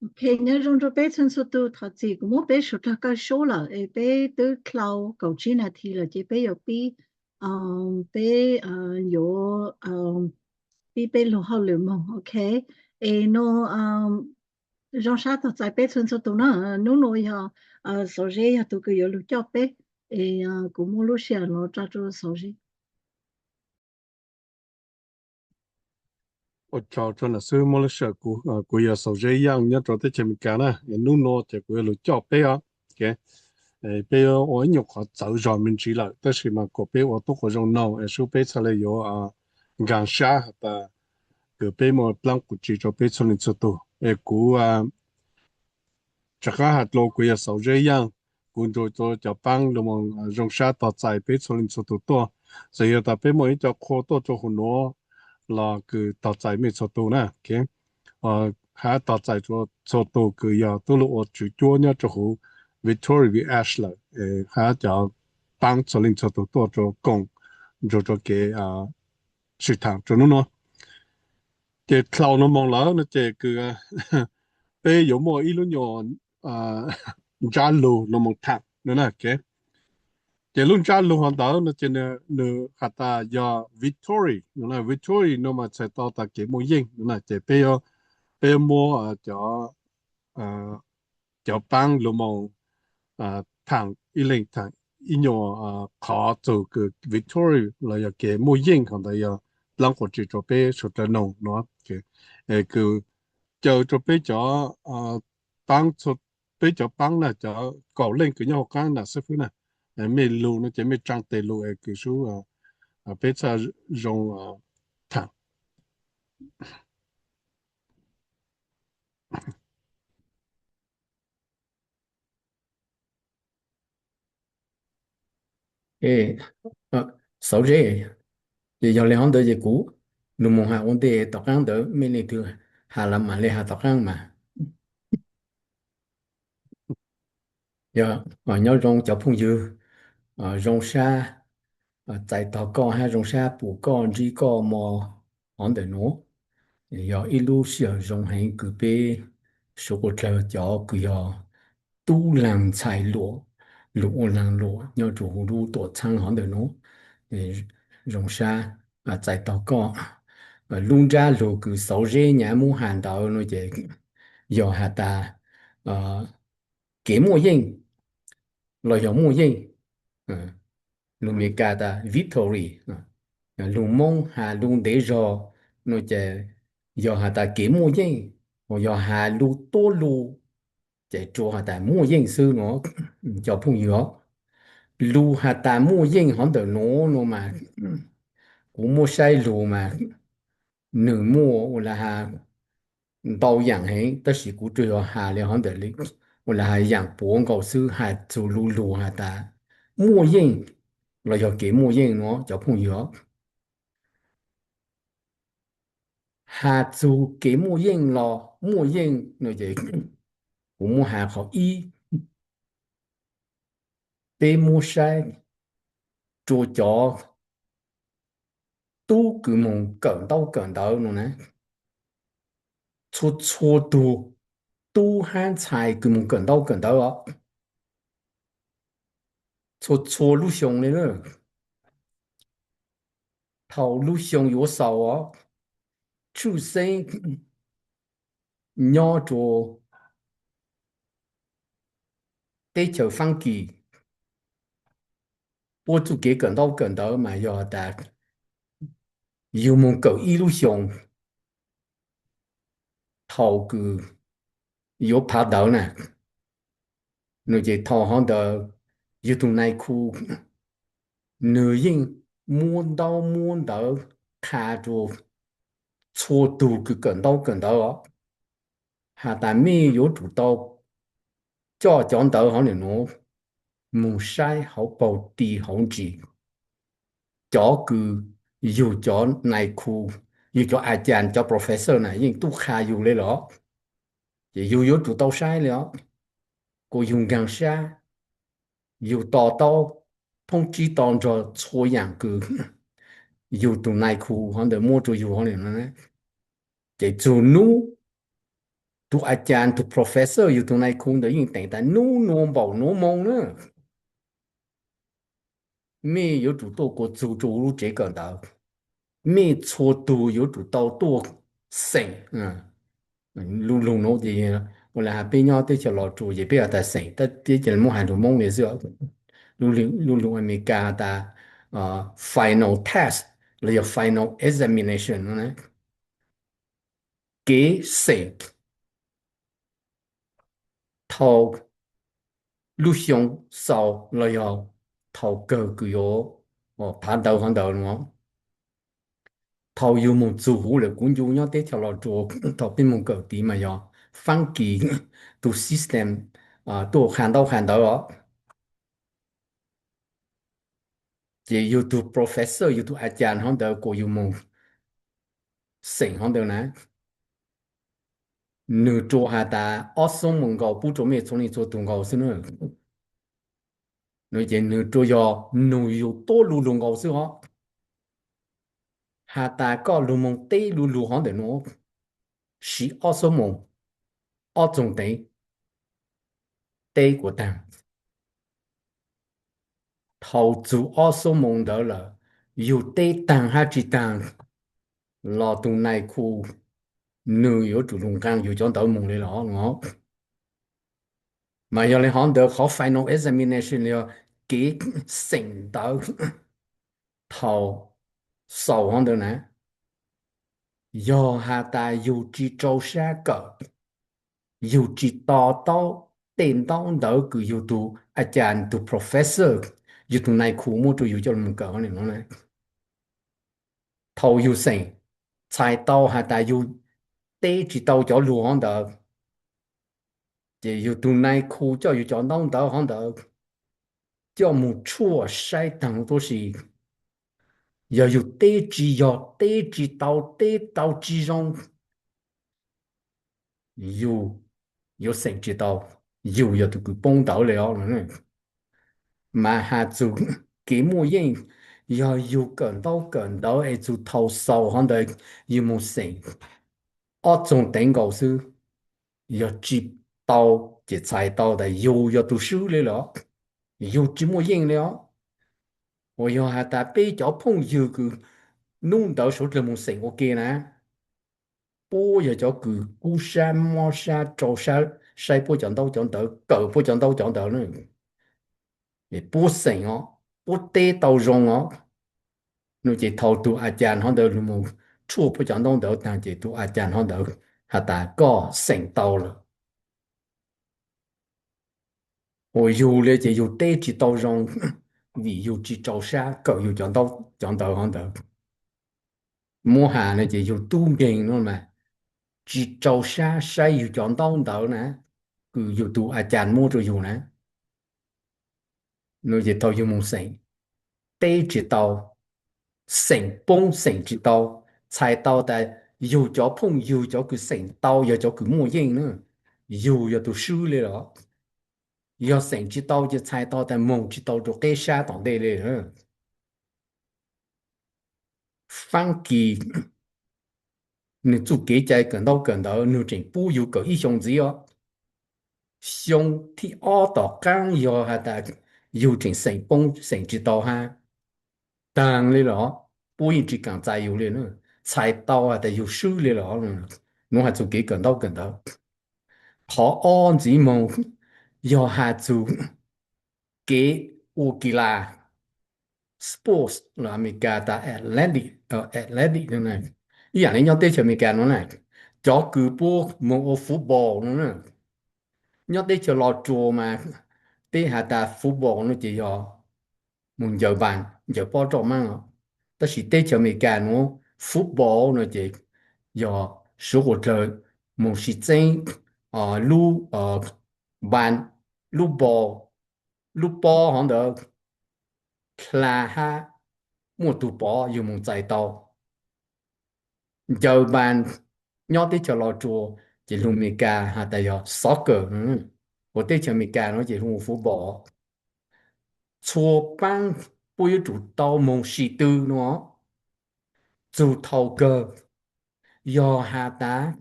Ok, nyob zoo rau peb txhua txhua tus. Thov txim kuv muab peb suav dlawg kaw sub lawm es peb twb dlhau kaum tsib nas this lawm ces peb yuav pib, peb yuav pib peb lug hauj lwm moog, ok. Es no zoo sab tog txais peb txhua txhua tus na. Nub nua yog Xauv Zeb yog tug kws yuav lug coj peb, es kuv muab lub sij hawm los tsa rua Xauv Zeb. Ua tsaug rua nam xwb muab lub sij hawm kuv. Kuv yog Xauv Zeb Yaaj nyob rua teb chaws Amelikas na. Nub nua ces kuv yuav lug coj peb os. Peb ua ib nyuag qhov txawv zog me ntsis lawm tab sis mas kuas peb ua tub quas zoo noog es sub peb txhaj le yuav nkaag sab has tas kws peb muaj plaab quas tsi rua peb txhua leej txhua tug. Es kuv rov qaab has dlua kuv yog Xauv Zeb Yaaj, kuv nrug rua cov paab lug moog zoo sab tog txais peb txhua leej txhua tug tuaj. Txawm yog tas peb muaj ib co qhua tuaj rua huv nuav los kws tog txais mej txhua tug na. Hab tog txais rua txhua tug kws yog tub lug ua tswv cuab nyob rua huv Victoria V H lawm, hab cov paab txhua leej txhua tug tuaj rua koom nrug rua kev sib thaam rua nub nua. Ces dlhau nub moog lawm no ces kws peb yuav muaj ib lub nyuas ntsab lug lug moog thaam no na. Ces lub ntsab lug hov ntawd no ces nwg has tas yog Victory no na. Victory no mas txhais tau tas kev muaj yeej no na. Ces peb yuav muab cov cov paab lug moog thaam ib leeg thaam ib nyuas qhov txug kws Victory los yog kev muaj yeej hov ntawd yog plaab quas tsi rua peb suav dlawg noog no. Es kws caw rua peb cov paab, peb cov paab na, cov kaum leej kws nyob huv qaab na xwb fwb na, mej lug no ces mej tsaa tes lug es kws sub peb txhaj zoo thaam. Xauv Zeb, ces yog le hov ntawd ces kuv lug moog has ua ntej, tom qaab ntawd mej leej twg has los mam le has tom qaab mas. Yog, nyob zoo cov phooj ywg, zoo sab txais tog koj hab zoo sab pum koj ntsib koj mo hov ntawm nuav. Yog ib lub sij hawm zoo heev kws peb suav dlawg cov kws yog tub laag ntxhais luam, lug ua laag luam nyob rua huv lub tuam txhaab hov ntawm nuav. Zoo sab txais tog koj. Lub ntsab lug kws Xauv Zeb nyam muab has ntawd no ces yog has tas kev muaj yeej los yog muaj yeej. Lug Meskas tas victory, lug Moob has lug ntev zog no ces yog has tas kev muaj yeej, yog has lug tuab lug ces tsuas has tas muaj yeej xwb no. Cov phooj ywg, lug has tas muaj yeej hov ntawm nuav no mas kuv muab saib lug mas nwg muaj ua le has ntau yaam heev, tab sis kuv tsuas yog has le hov ntawm ua le has yaam puav nkaus xwb, has txug lub lug has tas muaj yeej los yog kev muaj yeej no cov phooj ywg. Has txug kev muaj yeej los muaj yeej no ces kuv muab has qhov ib, peb muab saib rua cov tub kws moog kawm ntaub kawm ntawv no na, txhua txhua tug tub hab ntxhais kws moog kawm ntaub kawm ntawv os, txhua txhua lub xyoo le na, thaum lub xyoo yuav xaus os, tshwj xeeb nyob rua teb chaws Faab Kis, puab txuj kev kawm ntaub kawm ntawv mas yog tas yug moog kawm ib lub xyoo, thaum kws yuav phav ntawv na, no ces thaum hov ntawd yug tug nais khu, nwg yeej muab ntaub muab ntawv qha rua txhua tug kws kawm ntaub kawm ntawv os, has tas mej yuav tsum tau coj cov ntawv hov ntawm nuav moog saib hauv paug ti hauv ntsis. Cov kws yug cov nais khu, yug cov a cas cov professor na yeej tub qha yug le los, ces yug yuav tsum tau saib le os, kuas yug nkaag sab, yug to taub, thoob tsib to nrog txhua yaam kws yug tug nais khu hov ntawd muab rua yug hov ntawm no. Ces txug nub tus a cas tus professor yug tus nai khu ntawd yeej teem tas nub nua npaum nuav moo na, mej yuav tsum tuaj kua txug rua lub tsev kawm ntawv, mej txhua tug yuav tsum tau tuaj xeem. Lub lug nuav ces ua le has peb nyob teb chaws Los Tsuas ces peb has tas xeem, tab sis muab has lug Moob li xwb. Lub lug Amelikas has tas final test los yog final examination no na, kev xeem thaum lub xyoo xaus los yog thaum kawg kws yuav phav ntawv hov ntawd no. Thaum yug moog txug huv lawm, kuv ncu nyob teb chaws Los Tsuas thaum peb moog kawm tid mas yog faab kis tus system tuaj qha ntaub qha ntawv os. Ces yug tug professor yug tug a cas hov ntawd kuas yug moog xeem hov ntawd na, nwg rua has tas ob xuab moos nkaus pub rua mej txhua leej txhua tug nkaus xwb na. Ces nwg rua yog nwg yug tuab lug lug nkaus xwb os. Has tas koj lug moog teb lug lug hov ntawm nuav, siv ob xuab moos, ob txoog teev teb kuas taag. Thaum txug ob xuab moos ntawd lawm, yug teb taag hab tsi taag los tus nai khu nwg yuav tsum lug nqaa yug cov ntawv moog le los. Mas yog le hov ntawd qhov final examination yog kev xeem ntawv thaum xaus hov ntawd na, yog has tas yug tsi rau sab kawm, yug tsi to taub tej ntaub ntawv kws yug tug a cas tug professor, yug tug nai khu muab rua yug coj lug moog kawm no na, thaum yug xeem txhais tau has tas yug teb tsi tau cov lug hov ntawd, ces yug tug nai khu coj yug cov ntaub ntawv hov ntawd coj moog tshuaj saib taag huv tuab si. Yog yug teb tsi yog, teb tsi tau, teb tau tsi zoo, yug yuav xeem tsi tau, yug yog tug kws poob ntawv le os. Mas has txug kev muaj yeej, yog yug kawm ntaub kawm ntawv es txug thaum xaus hov ntawd yug moog xeem ob txoog teev nkaus xwb, yog tsi tau ces txhais tau tas yug yog tug swb le los, yug tsi muaj yeej le os. Uas yog has tas peb cov phooj ywg kws nub ntawd suav dlawg moog xeem ua ke na, puab yog cov kws kub sab mob sab rau sab saib puab cov ntaub cov ntawv, kawm puab cov ntaub cov ntawv na, puab xeem os, puab teb tau zoo os. No ces thaum tug a cas hov ntawd lug moog tshuaj puab cov ntaub ntawv taag ces tug a cas hov ntawd has tas koj xeem tau lawm. Uas yug le ces yug teb tsi tau zoo, vim yug tsi rau sab kawm yug cov ntaub cov ntawv hov ntawd. Muab has no ces yug tub nkeeg no mas tsi rau sab saib yug cov ntaub ntawv na, kws yug tug a cas muab rua yug na. No ces thaum yug moog xeem, teb tsi tau, xeem poob xeem tsi tau, txhais tau tas yug cov phooj ywg cov kws xeem tau yog cov kws muaj yeej na, yug yog tug swb le los. Yog xeem tsi tau ces txhais tau tas moog tsi tau rua qeb sab tom ntej le. Faab kis nwg txuj kev cai kawm ntaub kawm ntawv nwg tseem pub yug kawm ib xyoo ntxiv os. Xyoo thib ob tom qaab yog has tas yug tseem xeem poob xeem tsi tau hab, taag le los, puab yeej tsi kaam txais yug le, txhais tau has tas yug swb le los. Nuav has txug kev kawm ntaub kawm ntawv. Qhov ob ntxiv moog yog has txug kev ua kis las, sports los Amelikas tas athletic, athletic no. Ib yaam le nyob teb chaws Amelikas no na, cov kws puab moog ua football no na, nyob teb chaws Los Tsuas mas peb has tas football no ces yog moog ncaws npaas ncaws pob roj maab. Tab sis teb chaws Amelikas nuav football no ces yog suav dlawg moog sib txeeb lub npaas, lub ball, lub pob hov ntawd dlha hab muaj tug pov yug moog txais tau. Ncaws npaas nyob teb chaws Los Tsuas ces lug Amelikas has tas yog soccer, uas teb chaws Amelikas no ces lug football. Txhua paab puab yuav tsum tau moog sim tw no. Txug thaum kawg yog has tas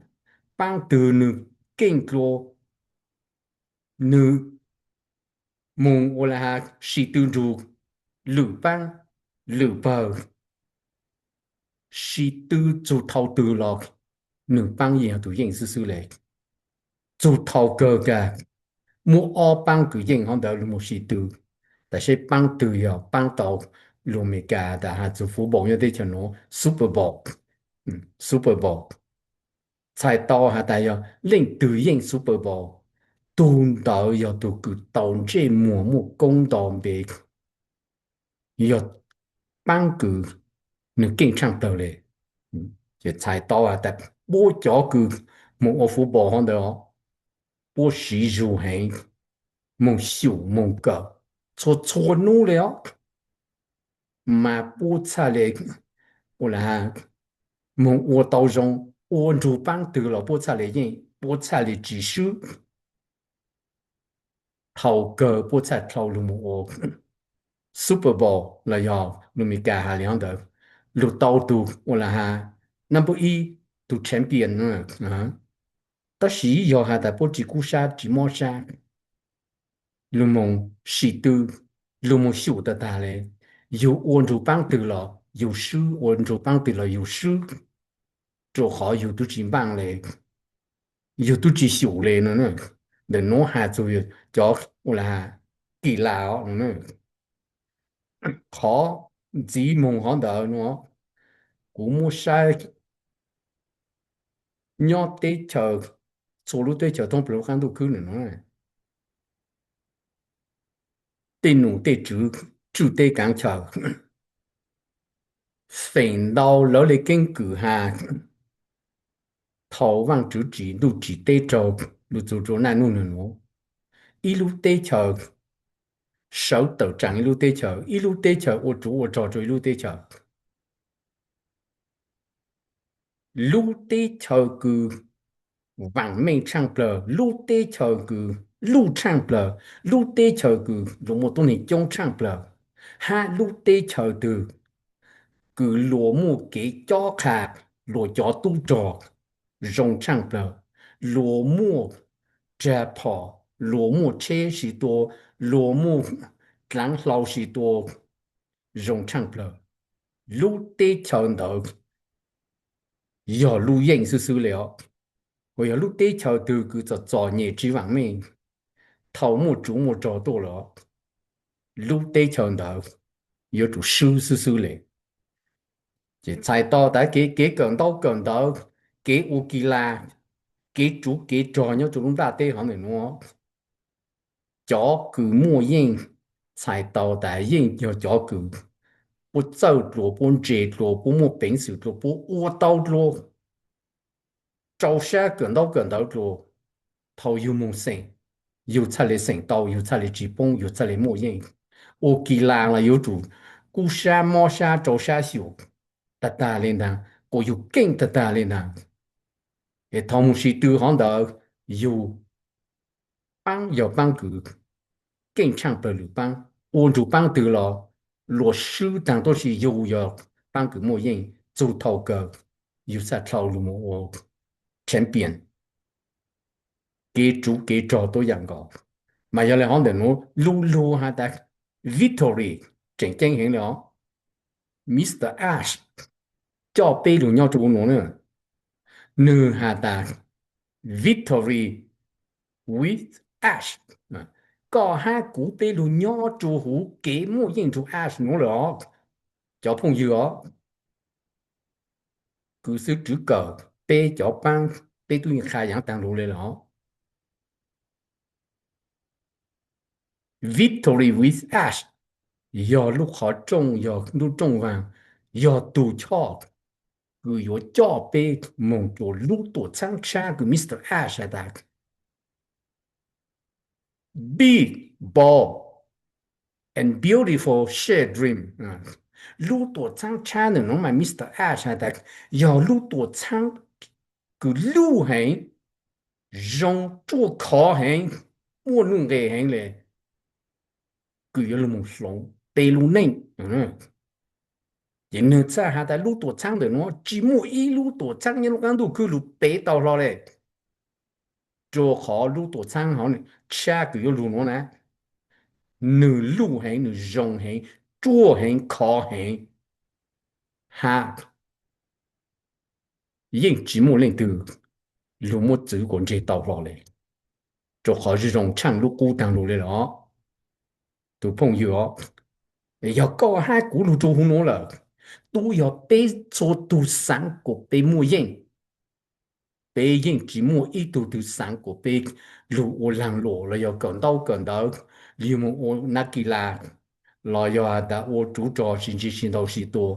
paab twg nwg keej dlua, nws moog ua le has sim tw nrug lwm paab, lwm pawg, sim tw txug thaus twg los nws paab yeej yog tug yeej xwb xwb le. Txug thaus kawg kag, muaj ob paab kws yeej hov ntawd lug moog sim tw, tas seb paab twg yog paab tau lug Amelikas tas has txug football nyob teb chaws nuav Super Bowl. Super Bowl txhais tau has tas yog leej twg yeej Super Bowl, tug ntawd yog tug kws tau ntsej muag muaj koob nto npe, yog paab kws nws keej tshaaj plawg le. Ces txhais tau has tas puab cov kws moog ua football hov ntawd, puab siv zug heev, moog xyum moog kawm txhua txhua nub le os, mas puab txhaj le ua le has moog ua tau zoo, ua nrug paab twg los puab txhaj le yeej, puab txhaj le tsi swb. Thaus kawg puab txhaj dlhau lug moog ua Super Bowl los yog lug Amelikas has le hov ntawd, lug tau tug ua le has number ib, tug champion. Tab sis yog has tas puab tsi kub sab tsi mob sab, lug moog sim tw, lug moog xyum tag tag le, yug ua nrug paab twg los yug swb, ua nrug paab twg los yug swb, rua qhov yug tub tsi npaaj le, yug tub tsi xyum le no. Ntawm nuav has txug cov ua le has kis las os. Qhov ntxiv moog hov ntawd nuav, kuv muab saib nyob teb chaws, txhua lub teb chaws thoob plaws lub qab ntuj khwb ntawm nuav, tej num tej tswv, tswj teb kaav chaw, feem ntau lawv le keeb kwm has thaus Vaajtswv tsim ntuj tsim teb raug lug txug rua naj nub nwg nuav, ib lub teb chaws sawv tawm tsaam ib lub teb chaws, ib lub teb chaws ua tsov ua rog rua ib lub teb chaws. Lub teb chaws kws vaam meej tshaaj plawg, lub teb chaws kws luj tshaaj plawg, lub teb chaws kws luas muaj tuab neeg coob tshaaj plawg, hab lub teb chaws twg kws luas muaj kev cob qha, luas cov tub rog zoo tshaaj plawg, luas muaj rag phom, luas muaj tsheb sis tua, luas muaj dlaav hlau sis tua zoo tshaaj plawg, lub teb chaws ntawd yog lub yeej xwb xwb le os. Kuas yog lub teb chaws twg kws txom txom nyem tsi vaam meej, thaus muaj tsov muaj rog tuaj lawm, lub teb chaws ntawd yuav tsum swb xwb xwb le. Ces txhais tau tas kev, kev kawm ntaub kawm ntawv, kev ua kis las, kev tsov kev rog nyob rua lub nplaj teb hov ntawm nuav, cov kws muaj yeej txhais tau tas yeej yog cov kws puab txawj dlua, puab ntse dlua, puab muaj peev xwm dlua, puab ua tau dlua, rau sab kawm ntaub kawm ntawv dlua. Thaus yug moog xeem, yug txhaj le xeem tau, yug txhaj le tsi poob, yug txhaj le muaj yeej. Ua kis las los yuav tsum kub sab mob sab rau sab xyum tag tag le ntaag, kuas yug keej tag tag le ntaag. Es thaus moog sim tw hov ntawd, yug paab yog paab kws keej tshaaj plawg lwm paab, ua nrug paab twg los luas swb taag, tab sis yug yog paab kws muaj yeej, txug thaus kawg yug txhaj dlhau lug moog ua champion, kev tsov kev rog tuab yaam nkaus. Mas yog le hov ntawm nuav lub lug has tas victory, tseem ceeb heev le os. Mister Ash coj peb lug nyob rua ua nuav na, nwg has tas victory with Ash, koj hab kuv peb lug nyob rua huv kev muaj yeej nrug Ash nuav lawm os. Cov phooj ywg os, kws xwb tswv kawm peb cov paab, peb tub yeej qha yaav taag lug le los. Victory with Ash yog lub qhov rooj, yog lub rooj vaag, yog tug choj kws yuav coj peb moog rua lub tuam txhaab tshab kws Mister Ash has tas big, bold and beautiful shared dream. Lub tuam txhaab tshab ntawm nuav mas Mister Ash has tas yog lub tuam txhaab kws luj heev, zoo ruaj khov heev, muaj nuj nqes heev le, kws yuav lug moog hloov peb lub neej. Ces nwg txhaj has tas lub tuam txhaab ntawm nuav tsi muaj ib lub tuam txhaab nyob lub qaab ntuj khwb lug pev tau hlo le. Rua qhov lub tuam txhaab hov tshab kws yuav lug nuav na, nwg luj heev, nwg zoo heev, ruaj heev, khov heev, hab yeej tsi muaj leej twg lug muab txwv kuas ntseg tau hlo le, rua qhov zoo tshaaj lub qub taag lug le los. Tug phooj ywg os, yog koj hab kuv lug rua huv nuav lawm, tub yog peb txhua tug xaav kuas peb muaj yeej. Peb yeej tsi muaj ib tug twg xaav kuas peb lug ua laag luam los yog kawm ntaub kawm ntawv, yug moog ua nab ki la, los yog has tas ua ruv rog sib ntsib sib ntaus sib tua,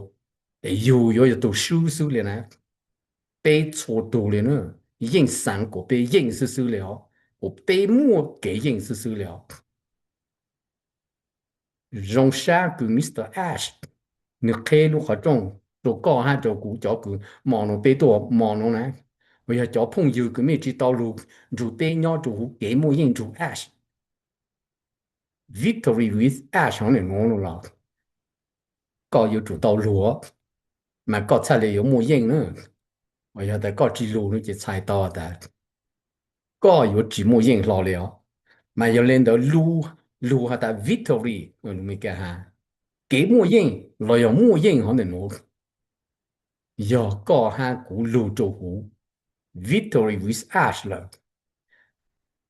es yug yuav yog tug swb xwb le na. Peb txhua tug le na, yeej xaav kuas peb yeej xwb xwb le os, kuas peb muaj kev yeej xwb xwb le os. Zoo sab kws Mister Ash nwg qheb lub qhov rooj rua koj hab rua kuv cov kws mo nuav, peb tuaj mo nuav na, uas yog cov phooj ywg kws mej tsi tau lug nrug peb nyob rua huv kev muaj yeej nrug Ash, Victory with Ash hov nim nuav los, koj yuav tsum tau lug, mas koj txhaj le yuav muaj yeej na. Uas yog tas koj tsi lug no ces txhais tau tas koj yuav tsi muaj yeej hlo le os. Mas yog le ntawd lug has tas victory, kev muaj yeej los yog muaj yeej hov nim nuav, yog koj hab kuv lug rua huv Victory with Ash lawm,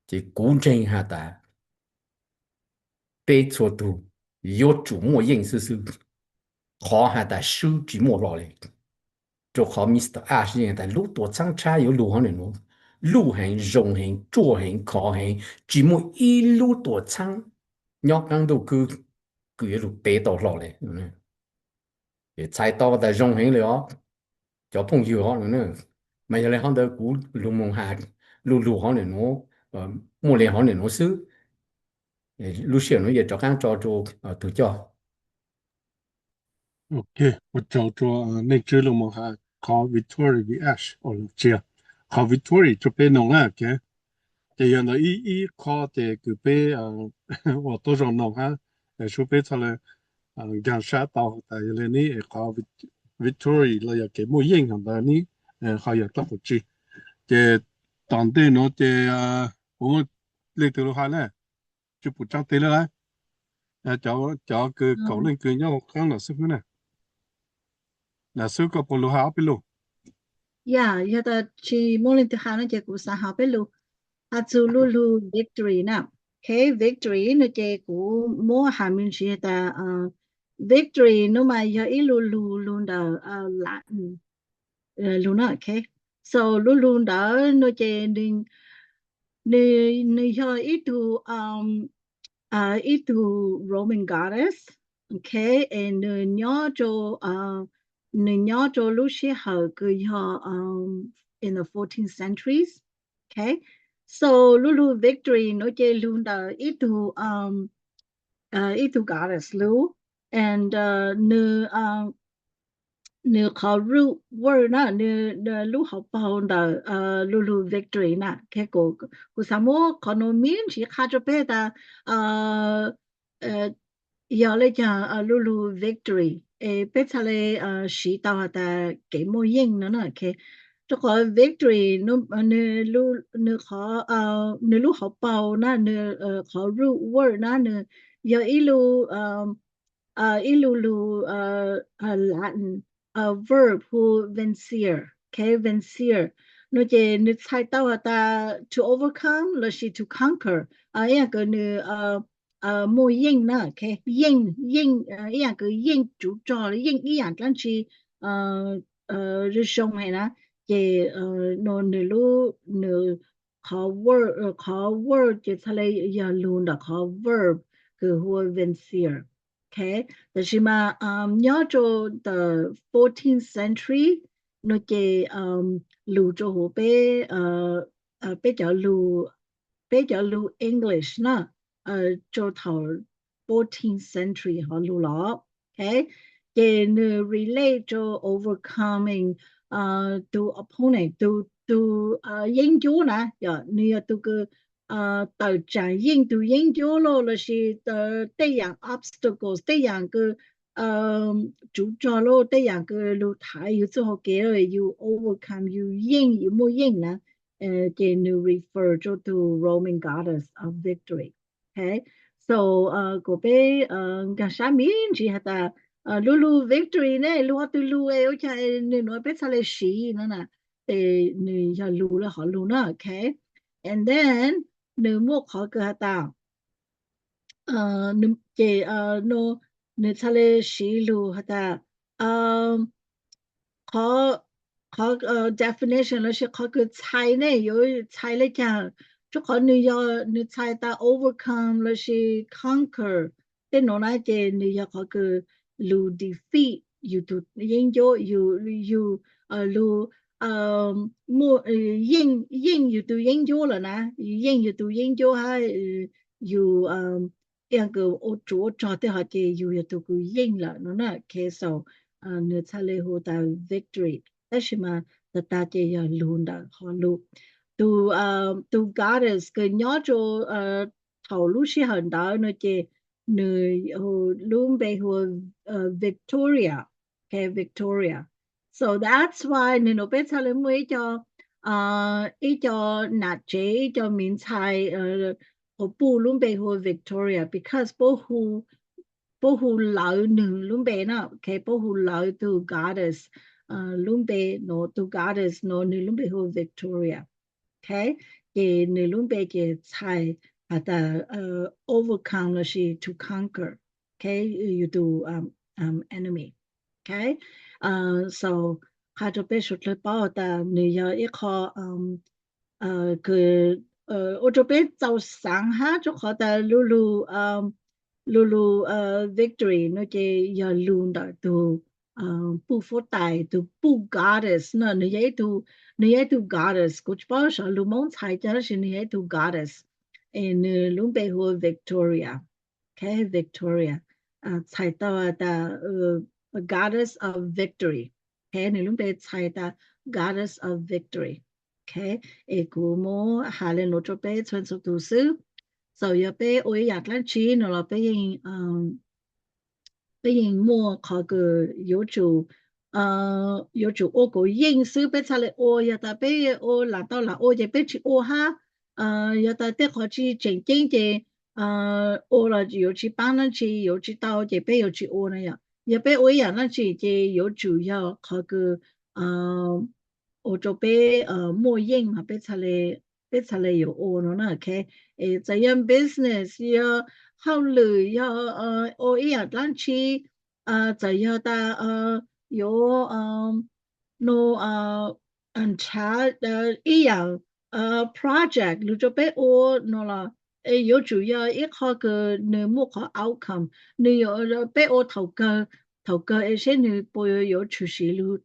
ces kuv ntseeg has tas peb txhua tug yuav tsum muaj yeej xwb xwb, qhov has tas swb tsi muaj hlo le. Rua qhov Mister Ash yeej has tas lub tuam txhaab tshab yuav lug hov nim nuav, luj heev, zoo heev, ruaj heev, khov heev, tsi muaj ib lub tuam txhaab nyob qaab ntuj kws kws yuav lug peb tau hlo le. Txhais tau tas zoo heev le os, cov phooj ywg os. Mas yog le hov ntawd kuv lug moog has lu lug hov nim nuav, muaj le hov nim nuav xwb. Lub sij hawm nuav yuav rov qaab tso rua tug coj. Ok, ua tsaug rua Neej Tswb lug moog has qhov victory with Ash os, tsi yog qhov victory rua peb noog na. Ces yog ntawd ib, ib qho ces kws peb ua tau zoo noog hab sub peb txhaj le nkaag sab tau tas yog le nib qhov victory los yog kev muaj yeej hov ntawd nib ho yog dlaab tsi. Ces tom ntej nuav ces puas muaj leej twg lug has na? Tsi pum tsaab teg le lawm. Cov kws kaum leej kws nyob huv qaab lam xwb na, lam xwb koj puas lug has ob peb lug? Yog tas tsi muaj leej twg has no ces kuv xaav has peb lug. Has txug lu lug victory na. Ok, victory no ces kuv muab has me ntsis tas victory no mas yog ib lu lug lug ntawm Latin lug na. Ok, so lu lug ntawd no ces nws yog ib tug, ib tug Roman goddess. Ok, es nws nyob rua, nws nyob rua lub sij hawm kws yog in the fourteen centuries. Ok, so lu lug victory no ces lug ntawm ib tug, ib tug goddess lug, and nws, nws qhov root word na, nws lub hauv paug ntawm lu lug victory na. Ok, kuv xaav muab qhov nuav me ntsis qha rua peb tas yog le caag lu lug victory es peb txhaj le siv tau has tas kev muaj yeej no na. Ok, rua qhov victory nws, nws lub hauv paug na, nws qhov root word na, nws yog ib lu, ib lu lug Latin verb hu vencere. Ok, vencere no ces nws txhais tau has tas to overcome lossis to conquer, ib yaam kws nws muaj yeej na. Ok, yeej, yeej, ib yaam kws yeej tsuv rog, yeej ib yaam dlaab tsi zoo zoo heev na. Ces no nws lub, nws qhov word, qhov word ces txhaj le yog lug ntawm qhov verb kws hu ua vencere. Ok, tab sis mas nyob rau the fourteenth century no ces lug rua huv peb, peb cov lug, peb cov lug English na, rua thaum fourteenth century ho lug los. Ok, ces nws relate rua overcoming tus opponent, tus, tus yeeb ncuab na, yog nws yog tus kws tawm tsaam yeej tus yeeb ncuab lauj, lossis tej yaam obstacles, tej yaam kws tsuv rog lauj, tej yaam kws lug thaiv yug txuj hau kev lauj, yug overcome, yug yeej, yug muaj yeej na. ces nws refer rau tus Roman goddess of victory. Okay, so kuv peb nkag sab me ntsis has tas lub lug victory ne, lug ob tug lug es ua cas nws nuav peb txhaj le siv no na, es nws yog lug le hov lug na. Okay, and then nws muaj qhov kws has tas ces no nws txhaj le siv lug has tas qhov, qhov definition lossis qhov kws txhais ne yuav txhais le caag, rua qhov nws yog nws txhais tas overcome lossis conquer tej nuav na, ces nws yog qhov kws lug defeat yug tug yeeb ncuab, yug, yug lug muaj yeej, yeej yug tug yeeb ncuab lawm na, yug yeej yug tug yeeb ncuab hab yug ib yam kws ua tsov ua rog tej hov ces yug yog tug kws yeej lawm no na. Okay, so nws txhaj le hu tas victory, tab sis mas tag tag ces yog lug ntawm hov lug. Tus, tus goddess kws nyob rua thaum lub sij hawm ntawd no ces nws lub npe hu ua Victoria. Okay, Victoria. So that's why nwg nuav peb txhaj le muaj ib co, ib co nam tsev, ib co miv ntxhais puj lub npe hu ua Victoria because puab hu lawv nwg lub npe na. Okay, puab hu lawv tug goddess lub npe, no tug goddess no nwg lub npe hu ua Victoria. Okay, ces nwg lub npe ces txhais has tas overcome lossis to conquer, okay, yug tug enemy. Okay, so qha rua peb suav dlawg paub tas nwg yog ib qho kws ua rua peb txaus xaav hab rua qhov tas lub lug, lub lug victory no ces yog lug ntawm tug puj huab tais, tug puj goddess no, nwg yog ib tug, nwg yog ib tug goddess, kuv tsis paub sov lug Moob txhais ca tab sis nwg yog ib tug goddess, es nwg lub npe hu ua Victoria. Okay, Victoria txhais tau tas goddess of victory. Okay, nwg lub npe txhais tas goddess of victory. Okay, es kuv muab has le nuav rua peb txhua txhua tug xwb. So yog peb ua ib yaam dlaab tsi no los peb yeej, peb yeej muaj qhov kws yuav tsum, yuav tsum ua kuas yeej xwb peb txhaj le ua. Yog tas peb ua lam tau lam ua ces peb tsis ua hab, yog tas tej qhov tsis tseem ceeb ces ua los yuav tsis paab dlaab tsi, yuav tsis tau ces peb yuav tsis ua na yom. Yog peb ua ib yaam dlaab tsi ces yuav tsum yog qhov kws ua rau peb muaj yeej mas peb txhaj le yuav ua no na. Okay, txawm yog business, yog hauj lwm, yog ua ib yaam dlaab tsi, txawm yog tas yuav no nrhav ib yaam project lug rua peb ua no los yuav tsum yog ib qho kws nwg muaj qhov outcome, nwg yuav peb ua thaum kawg, thaum kawg es seb nwg puas yuav tshwm sim lug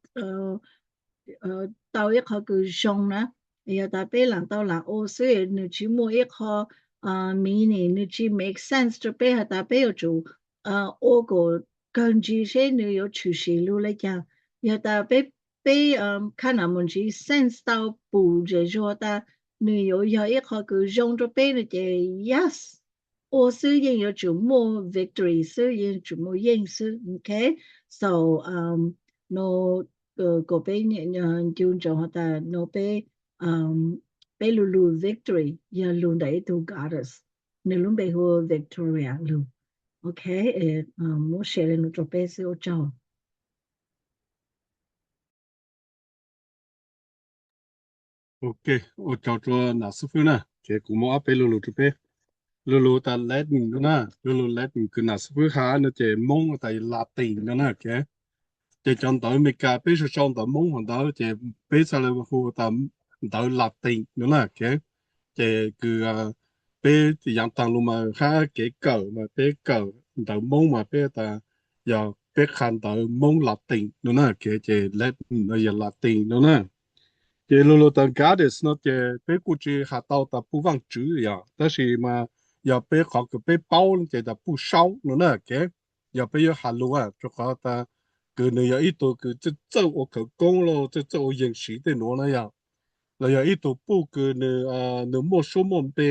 tau ib qho kws zoo na. Yog tas peb lam tau lam ua xwb nwg tsis muaj ib qho meaning, nwg tsis make sense rua peb has tas peb yuav tsum ua kom kawg ntsis seb nwg yuav tshwm sim lug le caag. Yog tas peb, peb kha nam mus ntsib sense tau pum zem zuag tas nwg yuav yog ib qho kws zoo rua peb no ces yes, ua xwb yeej yuav tsum muaj victory xwb, yeej tsum muaj yeej xwb. Okay, so no kom peb ncu ntsoov has tas no peb, peb lu lug victory yog lug ntawm ib tug goddess, nwg lub npe hu ua Victoria lug. Okay, muab share le nuav rua peb xwb, ua tsaug. Ok, ua tsaug rua nam xib fwb na. Ces kuv muab ob peb lu lug rua peb. Lu lug tas Latin no na, lu lug Latin kws nam xib fwb has no ces Moob tas Latin no na. Ces cov ntawv Amelikas peb sau sau ntawv Moob hov ntawd ces peb txhaj le hu tas ntawv Latin no na. Ces kws peb yaav taag lug mas hab kev kawm mas peb kawm ntawv Moob mas peb tas yog peb qha ntawv Moob Latin no na. Ces Latin no yog Latin no na. Ces lu lug tas goddess no ces peb kuj tsis has tau tas puj vaaj tswv yog, tab sis mas yog peb qhov kws peb paub ces tas puj saub no na. Yog peb yuav has lug rua qhov tas kws nwg yog ib tug kws txawj txawj ua khawv koob los txawj txawj ua yeeg siv tej nuav na yog, los yog ib tug puj kws nwg muaj suab muaj npe,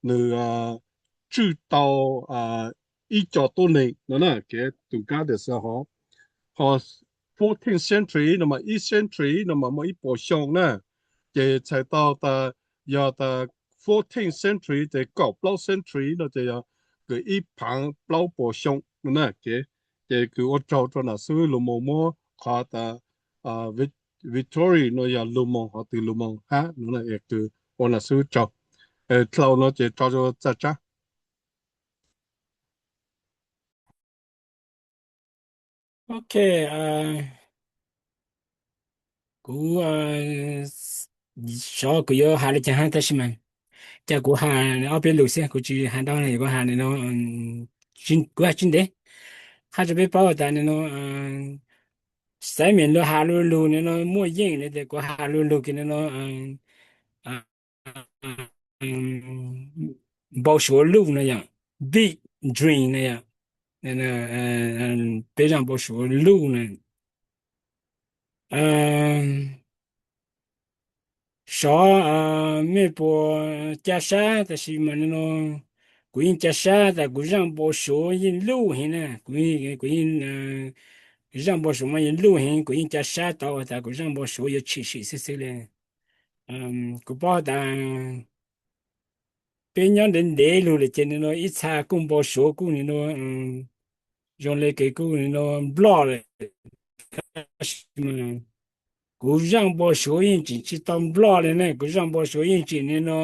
nwg tswj tau ib co tuab neeg no na. Tus goddess hov, hov fourteenth century no mas ib century no mas muaj ib puas xyoo na. Ces txhais tau tas yog tas fourteenth century ces kaum plaub century no ces yog kws ib phav plaub puas xyoo no na. Ces kws ua tsaug rau nam xib hwb Lug Moos muab qhov tas Victory no yog Lug Moos, qhov twg Lug Moos hab no, kws ua nam xib hwb tsaug. Dlhau no ces tso rua Txaj Tsab. Ok, kuv xyov kuv yuav has li cas hab tab sis mas cas kuv has ob peb lus xwb, kuv tsis has ntau, kuv has no, kuv has tsis ntev. Qha rua peb paub tas no, xaiv mem lug has lu lug no muaj yeej no ces kuv has lu lug kws no npau suav luj no yom, big dream no yom, peb zaj npau suav luj na. Xyov mej puas ca sab, tab sis mas no kuv yeej ca sab tas kuv zaj npau suav yeej luj heev na, kuv, kuv yeej, zaj npau suav mas yeej luj heev, kuv yeej ca sab tau tas kuv zaj npau suav yuav tshwm sim xwb xwb li. Kuv paub tas peb nyob ntev ntev lug lawm ces no ib txha kuj npau suav kuj no zoo le kws kuj no nploj lawm. Kuv zaj npau suav yeej tseem tsis tau nploj li ne, kuv zaj npau suav yeej tseem no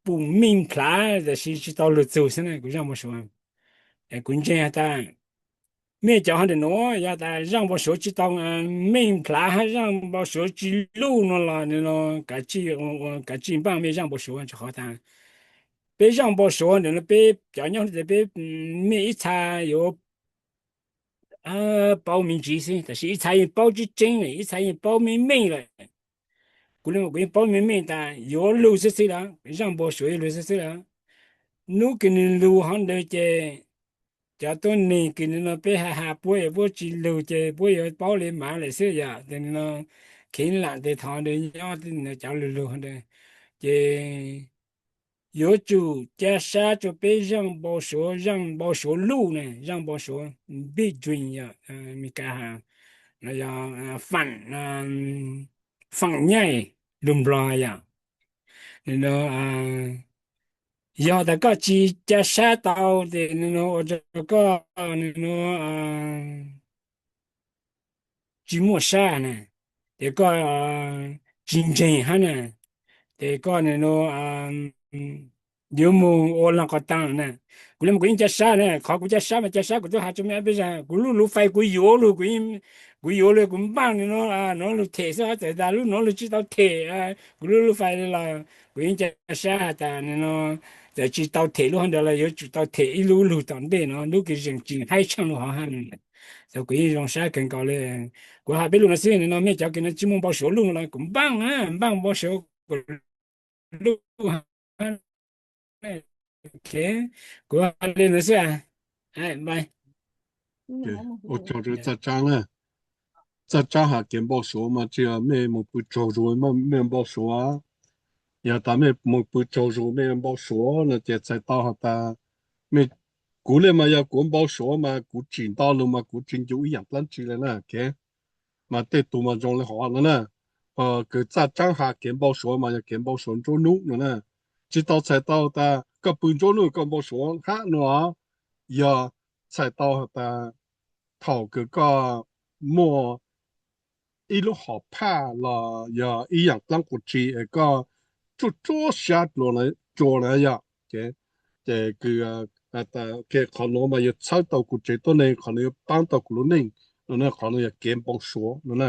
pum meej plhav tab sis tsis tau lug txug xwb na kuv zaj npau suav. Kuv ntseeg has tas mej cov ho ntawm nuav yog tas zaj npau suav tsis tau meej plhav hab zaj npau suav tsis luj no los no kav tsij npaaj mej zaj npau suav, rua qhov tas peb zaj npau suav ntawm no peb cov nyob peb mej ib txha yuav paub me ntsis xwb, tab sis ib txha yeej paub tseeb tseeb lawm, ib txha yeej paub meej meej lawm. Kuv le mas kuv yeej paub meej meej tas yuav lug xwb xwb lawm, zaj npau suav yuav lug xwb xwb lawm. Nub kws nwg lug hov ntawd ces cov tuab neeg kws no peb has has puab es puab tsis lug ces puab yuav paub le mas lawm xwb yom. Tes no kheev lam tes thov ntawd nyob cov lug lug ntawd ces yuav tsum ca sab rua peb zaj npau suav, zaj npau suav luj ne, zaj npau suav big dream yom, Meskas has no yog faam, faam nyaij lug Nplog yom. No yog tas koj tsis ca sab tau tes no ua rua koj no tsis muaj sab na, tes koj tsis ntseeg hab na, tes koj no yuav moog ua lug qhov taag na. Kuv le mas kuv yeej ca sab na, qhov kuv ca sab mas ca sab kuv tub has rua mej peb zag, kuv lub lub fais kuv yuav lug, kuv yuav lug kuv npaaj no, no lug them xwb, txawm tas lub no lug tsis tau them kuv lub lub fais los kuv yeej ca sab has tas no txawm tsis tau them lub hov ntawd los yuav tsum tau them ib lub lug tom ntej no, lub kws zeem tsis haib tshaaj lug hov hab. Txawm kuv yeej zoo sab kawg nkaus le. Kuv has peb lug no xwb no, mej cov kws no tsis muaj npau suav luj no los kuv npaaj na, npaaj npau suav kuv luj. Kuv has le no xwb. Ua tsaug rua Txaj Tsaab na. Txaj Tsaab has kev npau suav mas tsi yog mej moog pw tsaug zug mej npau suav. Yog tas mej moog pw tsaug zug mej npau suav no ces txhais tau has tas mej, kuv le mas yog kuv npau suav mas kuv tsim nto lug mas kuv tsis ncu ib yaam dlaab tsi le na. Mas tej tug mas zoo le hov no na, kws Txaj Tsaab has kev npau suav mas yog kev npau suav nruab nub no na. Tsis tau txhais tau tas koj pw nruab nub koj npau suav hab no, yog txhais tau has tas thaum kws koj muaj ib lub hom phaj los yog ib yaam dlaab quas tsi es koj tsuaj tsuab sab dlua na yom. Ces kws qhov nuav mas yuav txhawb tau kuv tsev tuab neeg, qhov nuav yuav paab tau kuv lub neej no na, qhov nuav yog kev npau suav no na.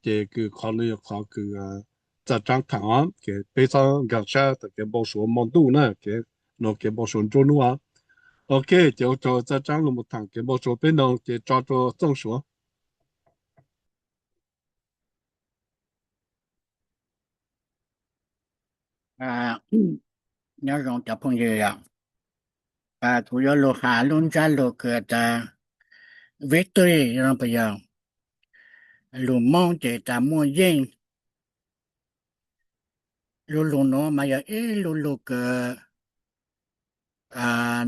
Ces kws qhov nuav yog qhov kws Txaj Tsaab thaam, peb txhob nkaag sab tas kev npau suav mo ntuj na, nuav kev npau suav nruab nub. Ok, ces ua tsaug Txaj Tsaab lug moog thaam kev npau suav peb noog, ces tso rua Txooj Suav. Nyob zoo cov phooj ywg, kuv yuav lug has lub ntsab lug kws tas victory no puas yog? Lug Moob ces tas muaj yeej. Lub lug nuav mas yog ib lub lug kws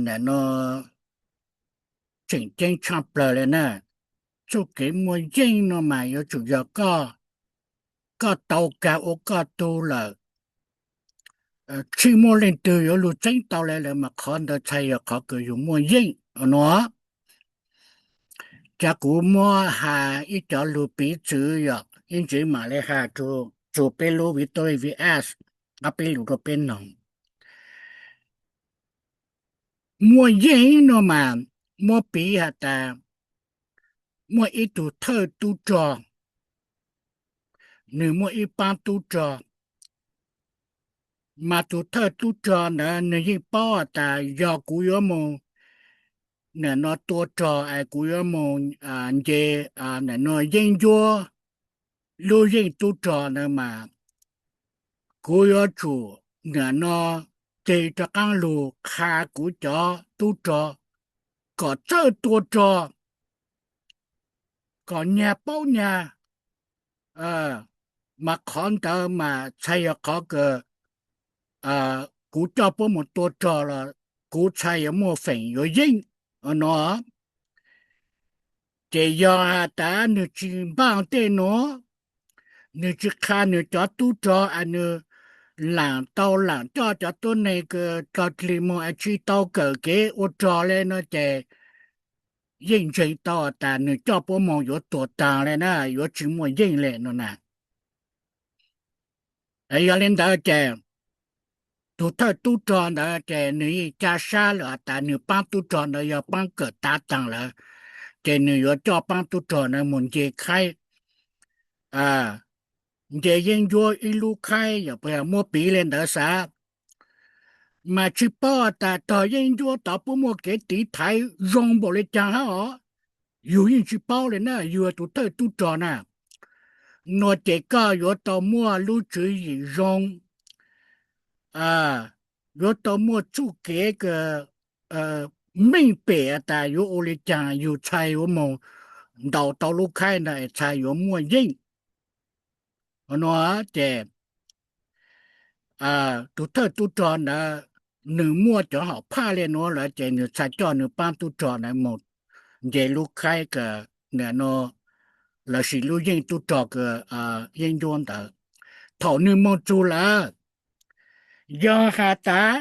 nim no tseem ceeb tshaj plawg le na. Txuj kev muaj yeej no mas yuav tsum yog koj koj tau kag ua koj tug lawm, tsis muaj leej twg yuav lug txeeb tau le lawm mas qhov ntawd txhais yog qhov kws yug muaj yeej no. Cas kuv muab has ib cov lug piv txwv yog ib ntsis mam le has txug peb lub Victory V S, ob peb lus rau peb noog. Muaj yeej no mas muab piv has tas muaj ib tug thawj tub rog, nwg muaj ib paab tub rog, mas tug thawj tub rog ntawd nwg yeej paub has tas yog kuv yuav moog nim no tua rog es kuv yuav moog nce nim no yeeb ncuab lub yeej tub rog ntawd mas kuv yuav tsum nim no tig rov qaab lug qha kuv cov tub rog kom txawj tua rog, kom nyag paub nyag, mas qhov ntawd mas txhais yog qhov kws kuv coj puab moog tua rog los kuv txhais yuav muaj feem yuav yeej no. Ces yog has tas nwg tsis npaaj tej nuav, nwg tsis qha nwg cov tub rog es nwg laam tau laam coj cov tuab neeg kws dlog dlig moog es tsis tau kawm kev ua rog le no ces yeej ntseeg tau tas nwg coj puab moog yuav tuag taag le na, yuav tsis muaj yeej le no na. Yog le ntawd ces tug thawj tub rog ntawd ces nwg yeej ca sab lawm has tas nwg paab tub rog ntawd yog paab kawm tav taag lawm, ces nwg yuav coj paab tub rog ntawd moog nce khaib, nce yeeb ncuab ib lub khaib, yog puas yog muab piv le ntawd xav. Mas tsis paub tas tog yeeb ncuab tod puab muaj kev tiv thaiv zoo npaum le caag hab os. Yug yeej tsis paub le na, yug tug thawj tub rog na. No ces koj yuav tau muaj lub tswv yim zoo, yuav tau muaj txuj kev meej pem tas yuav ua le caag yug txhais yuav moog ntaus tau lub khaib ntawd es txhais yuav muaj yeej. No ces tug thawj tub rog ntawd nwg muaj cov hom phaj le nuav lawm ces nwg txhais coj nwg paab tub rog ntawd moog nce lub khaib kws nim no lossis lub yeej tub rog kws yeeb ncuab ntawd. Thaum nwg moog txug lawm, yog has tas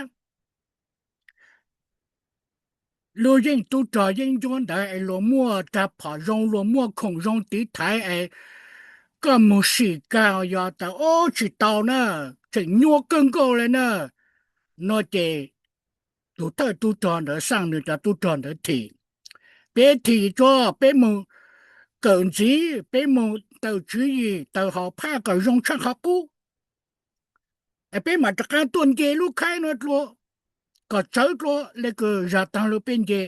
lub yeej tub rog yeeb ncuab ntawd es luag muaj rag phom zoo, luag muaj khoom zoo tiv thaiv es koj moog sim kag yog tas ub tsis tau na, tseem nyuaj kawg nkaus le na, no ces tug thawj tub rog ntawd xaaj nwg cov tub rog ntawd thim. Peb thim tso, peb moog kawm ntxiv, peb moog tawm tswv yim tawm hom phaj kom zoo tshaj qhov qub, es peb mam rov qaab tuaj nce lub khaib no dlua, kom txawv dlua le kws zag taag lug peb nce,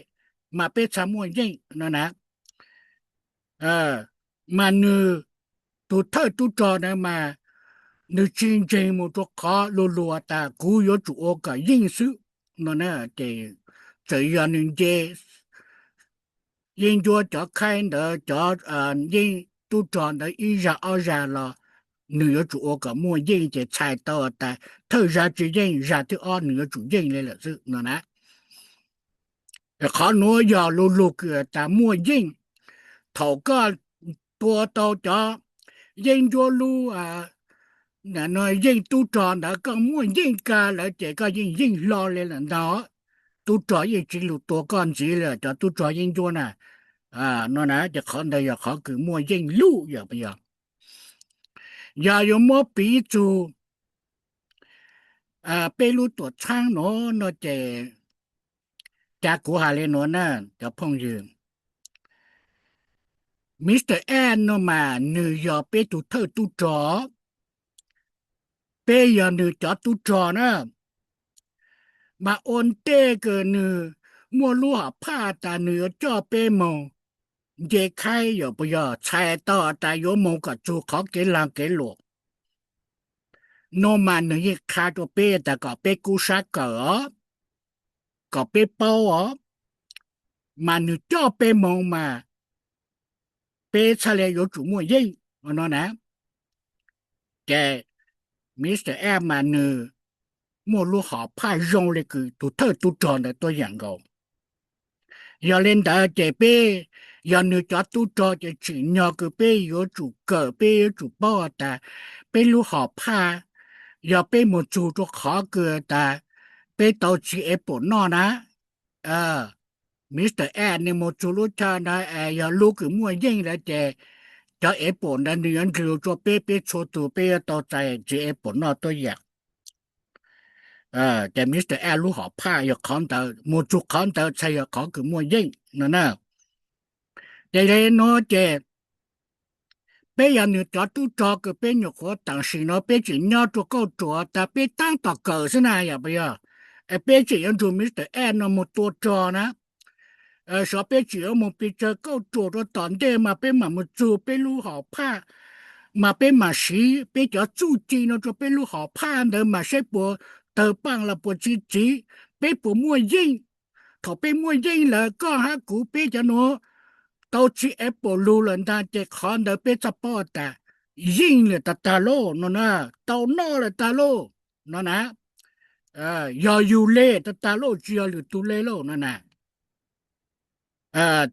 mas peb txhaj muaj yeej no na. Mas nwg tug thawj tub rog ntawd mas nwg tsis ntseeg moog rua qhov lug lug tas kuv yuav tsum ua kom yeej xwb no na. Ces txawm yog nwg nce yeeb ncuab cov khaib ntawd, cov yeej tub rog ntawd ib zag ob zag los nwg yuav tsum ua kom muaj yeej ces txhais tau tas thawj zag tsis yeej, zag thib ob nwg yuav tsum yeej le lawm xwb no na. Qhov nuav yog lug lug kws tas muaj yeej. Thaum koj tua tau cov yeeb ncuab lub yeej tub rog ntawd koj muaj yeej kag lawm ces koj yeej yeej hlo le lawm ntag. Tub rog yeej tsis lug tua koj ntxiv le cov tub rog yeeb ncuab na. No na ces qhov ntawd yog qhov kws muaj yeej luj yog, yog yuav muab piv txug peb lub tuam txhaab nuav no ces, cas kuv has le nuav na cov phooj ywg, Mr. Ed no mas nwg yog peb tug thawj tub rog, peb yog nwg cov tub rog na, mas ua ntej kws nwg muaj lub hom phaj tas nwg yuav coj peb moog nce khaib, yog puas yog txhais tau tas yuav moog kom txug qhov kev laag kev luam no mas nwg yeej qha rua peb tas kom peb kub sab kawm os, kom peb paub os, mas nwg coj peb moog mas peb txhaj le yuav tsum muaj yeej no na. Ces Mr. Ed mas nwg muaj lub hom phaj zoo le kws tug thawj tub rog ntawd tuab yaam nkaus. Yog le ntawd ces peb yog nws cov tub rog ces tsim nyog kws peb yuav tsum kawm, peb yuav tsum paub has tas peb lub hom phaj, yog peb mus txug rua qhov kws tas peb tau txiv apple noj na, Mr. Ed nws mus txug lub chaw ntawd es yog lub kws muaj yeej lawm ces cov apple ntawd nws yuav ndlws rua peb, peb txhua tug peb yuav tau txais txiv apple noj tuab yaam. Ces Mr. Ed lub hom phaj yog qhov ntawd, mus txug qhov ntawd txhais yog qhov kws muaj yeej no na. Ces le nuav ces peb yog nws cov tub rog kws peb nyuam qhuav taam sim no peb tseem nyob rua kauj ruam tas peb taab tom kawm xwb na yom, puas yog? Es peb tseem yuav nrug Mr. Ed no mus tua rog na. Xyov peb tseem yuav mus pes tsawg kauj ruam rua tom ntej mas peb mam mus txug peb lub hom phaj, mas peb mam siv peb cov txuj ci no rua peb lub hom phaj ntawd mas saib puas tawg paaj los puas txi txiv, peb puas muaj yeej. Thaum peb muaj yeej lawm koj hab kuv peb cov nuav tau txiv apple lug lawm ntag ces qhov ntawd peb txhaj paub tas yeej lawm tag tag lauj no na, tau noj lawm tag lauj no na. Yog yug le tag tag lauj, tsis yog lwm tug le lauj no na.